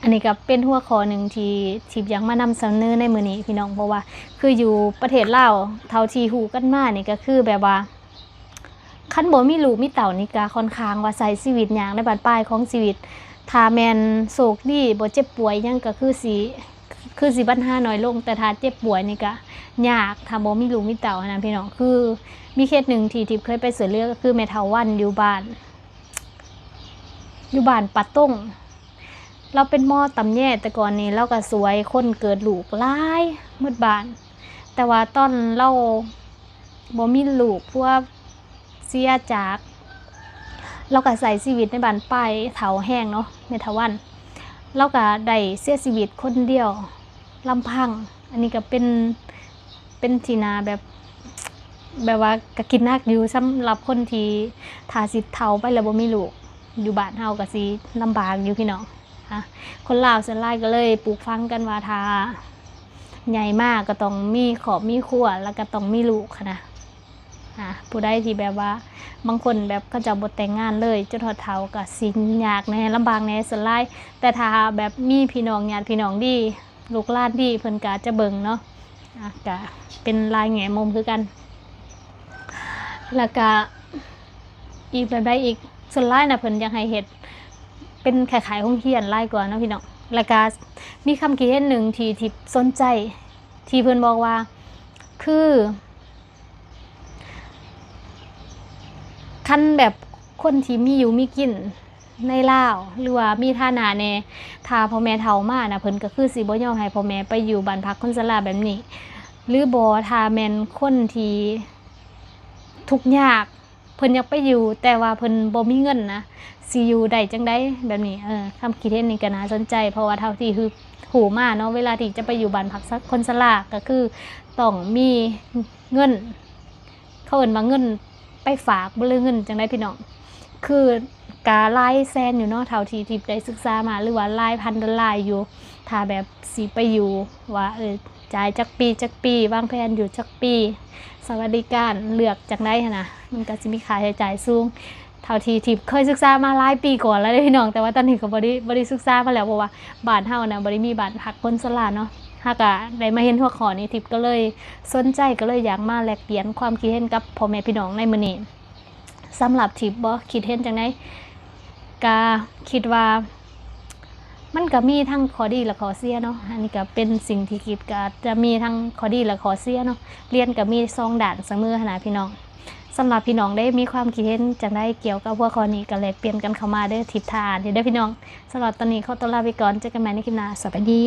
ອັນນີ້ກໍເປັນຫົວຂໍ້ໜຶ່ງທີ່ທິບຢາກມານຳສະເໜີໃນມື້ນີ້ພີ່ນ້ອງ ເພາະວ່າຄືຢູ່ປະເທດລາວ ເທົ່າທີ່ຮູ້ກັນມານີ້ ກໍຄືແບບວ່າ ຄັນບໍ່ມີລູກມີເຕົ້ານີ້ ກໍຂ້ອນຂ້າງວ່າໃຊ້ຊີວິດຍາກໃນບັ້ນປາຍຂອງຊີວິດ. ຖ້າແມ່ນໂຊກດີ ບໍ່ເຈັບປ່ວຍຫຍັງ ກໍຄືຊິ ຄືຊິບັນຫາໜ້ອຍລົງ, ແຕ່ຖ້າເຈັບປ່ວຍນີ້ກະຍາກ ຖ້າບໍ່ມີລູກມີເຕົ້າຫັ້ນນະພີ່ນ້ອງ. ຄືມີເຄສໜຶ່ງທີ່ທິບເຄີຍໄປຊ່ວຍເຫຼືອ ກໍຄືແມ່ເຖົ້າວັນຢູ່ບ້ານ ຢູ່ບ້ານປາຕົງ. ລາວເປັນໝໍຕຳແຍ ແຕ່ກ່ອນນີ້ລາວກະຊ່ວຍຄົນເກີດລູກຫຼາຍໝົດບ້ານ, ແຕ່ວ່າຕອນລາວບໍ່ມີລູກ ຜົວເສຍຈາກ ລາວກະໃຊ້ຊີວິດໃນບ້ານປາຍເຖົ້າແຮງເນາະ ແມ່ເຖົ້າວັນ. ລາວກະໄດ້ເສຍຊີວິດຄົນດຽວລຳພັງ. ອັນນີ້ກະເປັນ ເປັນທີ່ໜ້າແບບ ແບບວ່າກະຄິດໜັກຢູ່ ສຳລັບຄົນທີ່ຖ້າຊິເຖົ້າໄປແລ້ວບໍ່ມີລູກ ຢູ່ບ້ານເຮົາກະຊິລຳບາກຢູ່ພີ່ນ້ອງ. ອາ ຄົນລາວສ່ວນຫຼາຍກໍເລີຍປູກຝັງກັນວ່າ ຖ້າໃຫຍ່ມາກໍຕ້ອງມີຄອບມີຄົວ ແລ້ວກໍຕ້ອງມີລູກຫັ້ນນະ. ອາ ຜູ້ໃດທີ່ແບບວ່າ ບາງຄົນແບບເຂົາເຈົ້າບໍ່ແຕ່ງງານເລີຍ ຈົນຮອດເຖົ້າກໍຊິຍາກແດ່ ລຳບາກແດ່ສ່ວນຫຼາຍ. ແຕ່ຖ້າແບບມີພີ່ນ້ອງ ຍາດພີ່ນ້ອງດີ ລູກຫຼານດີ ເພິ່ນກໍຈະເບິ່ງເນາະ. ອາ ກະເປັນຫຼາຍແງ່ມຸມຄືກັນ. ແລ້ວກະອີກແບບໃດອີກ? ສ່ວນຫຼາຍນະ ເພິ່ນຢາກໃຫ້ເຮັດເປັນຄ້າຍໆໂຮງຮຽນຫຼາຍກວ່າເນາະພີ່ນ້ອງ. ແລ້ວກະມີຄຳຄິດເຫັນໜຶ່ງທີ່ ທີ່ສົນໃຈ ທີ່ເພິ່ນບອກວ່າ ຄື ຄັນແບບຄົນທີ່ມີຢູ່ມີກິນໃນລາວ ຫຼືວ່າມີຖານະແດ່ ຖ້າພໍ່ແມ່ເຖົ້າມານະ ເພິ່ນກໍຄືຊິບໍ່ຍອມໃຫ້ພໍ່ແມ່ໄປຢູ່ບ້ານພັກຄົນຊະລາແບບນີ້ ຫຼືບໍ່ ຖ້າແມ່ນຄົນທີ່ທຸກຍາກ ເພິ່ນຢາກໄປຢູ່ ແຕ່ວ່າເພິ່ນບໍ່ມີເງິນນະ ຊິຢູ່ໄດ້ຈັ່ງໃດແບບນີ້. ເອີ ຄຳຄິດເຫັນນີ້ກໍໜ້າສົນໃຈ ເພາະວ່າເທົ່າທີ່ຮູ້ ຮູ້ມາເນາະ ເວລາທີ່ຈະໄປຢູ່ບ້ານພັກຄົນຊະລາ ກໍຄືຕ້ອງມີເງິນ ເຂົາເອີ້ນວ່າເງິນໄປຝາກບໍ ຫຼືເງິນຈັ່ງໃດພີ່ນ້ອງ ຄືກະຫຼາຍແສນຢູ່ເນາະ ເທົ່າທີ່ທິບໄດ້ສຶກສາມາ ຫຼືວ່າຫຼາຍພັນໂດລາຢູ່ ຖ້າແບບຊິໄປຢູ່ວ່າ ເອີ ຈ່າຍຈັກປີຈັກປີ ວາງແຜນຢູ່ຈັກປີ ສະຫວັດດີການເລືອກຈັ່ງໃດຫັ້ນນະ ມັນກໍຊິມີຄ່າໃຊ້ຈ່າຍສູງ. ເທົ່າທີ່ທິບເຄີຍສຶກສາມາຫຼາຍປີກ່ອນແລ້ວເດ້ພີ່ນ້ອງ ແຕ່ວ່າຕອນນີ້ກໍບໍ່ໄດ້ ບໍ່ໄດ້ສຶກສາມາແລ້ວ ເພາະວ່າບ້ານເຮົານະ ບໍ່ໄດ້ມີບ້ານພັກຄົນຊະລາເນາະ. ເຮົາກໍໄດ້ມາເຫັນຫົວຂໍ້ນີ້ ທິບກໍເລີຍສົນໃຈ ກໍເລີຍຢາກມາແລກປ່ຽນຄວາມຄິດເຫັນກັບພໍ່ແມ່ພີ່ນ້ອງໃນມື້ນີ້. ສຳລັບທິບບໍ ຄິດເຫັນຈັ່ງໃດ? ກະຄິດວ່າມັນກະມີທັງຂໍ້ດີ ແລະ ຂໍ້ເສຍເນາະ. ອັນນີ້ກະເປັນສິ່ງທີ່ຄິດ ກະຈະມີທັງຂໍ້ດີ ແລະ ຂໍ້ເສຍເນາະ. ລຽນກະມີສອງດ້ານສະເໝີຫັ້ນນະພີ່ນ້ອງ. ສຳລັບພີ່ນ້ອງເດ້ ມີຄວາມຄິດເຫັນຈັ່ງໃດກ່ຽວກັບຫົວຂໍ້ນີ້ ກະແລກປ່ຽນກັນເຂົ້າມາເດີ້ ທິບຖ້າອ່ານຢູ່ເດີ້ພີ່ນ້ອງ. ສຳລັບຕອນນີ້ຂໍຕົວລາໄປກ່ອນ ເຈີກັນໃໝ່ໃນຄລິບໜ້າ ສະບາຍດີ.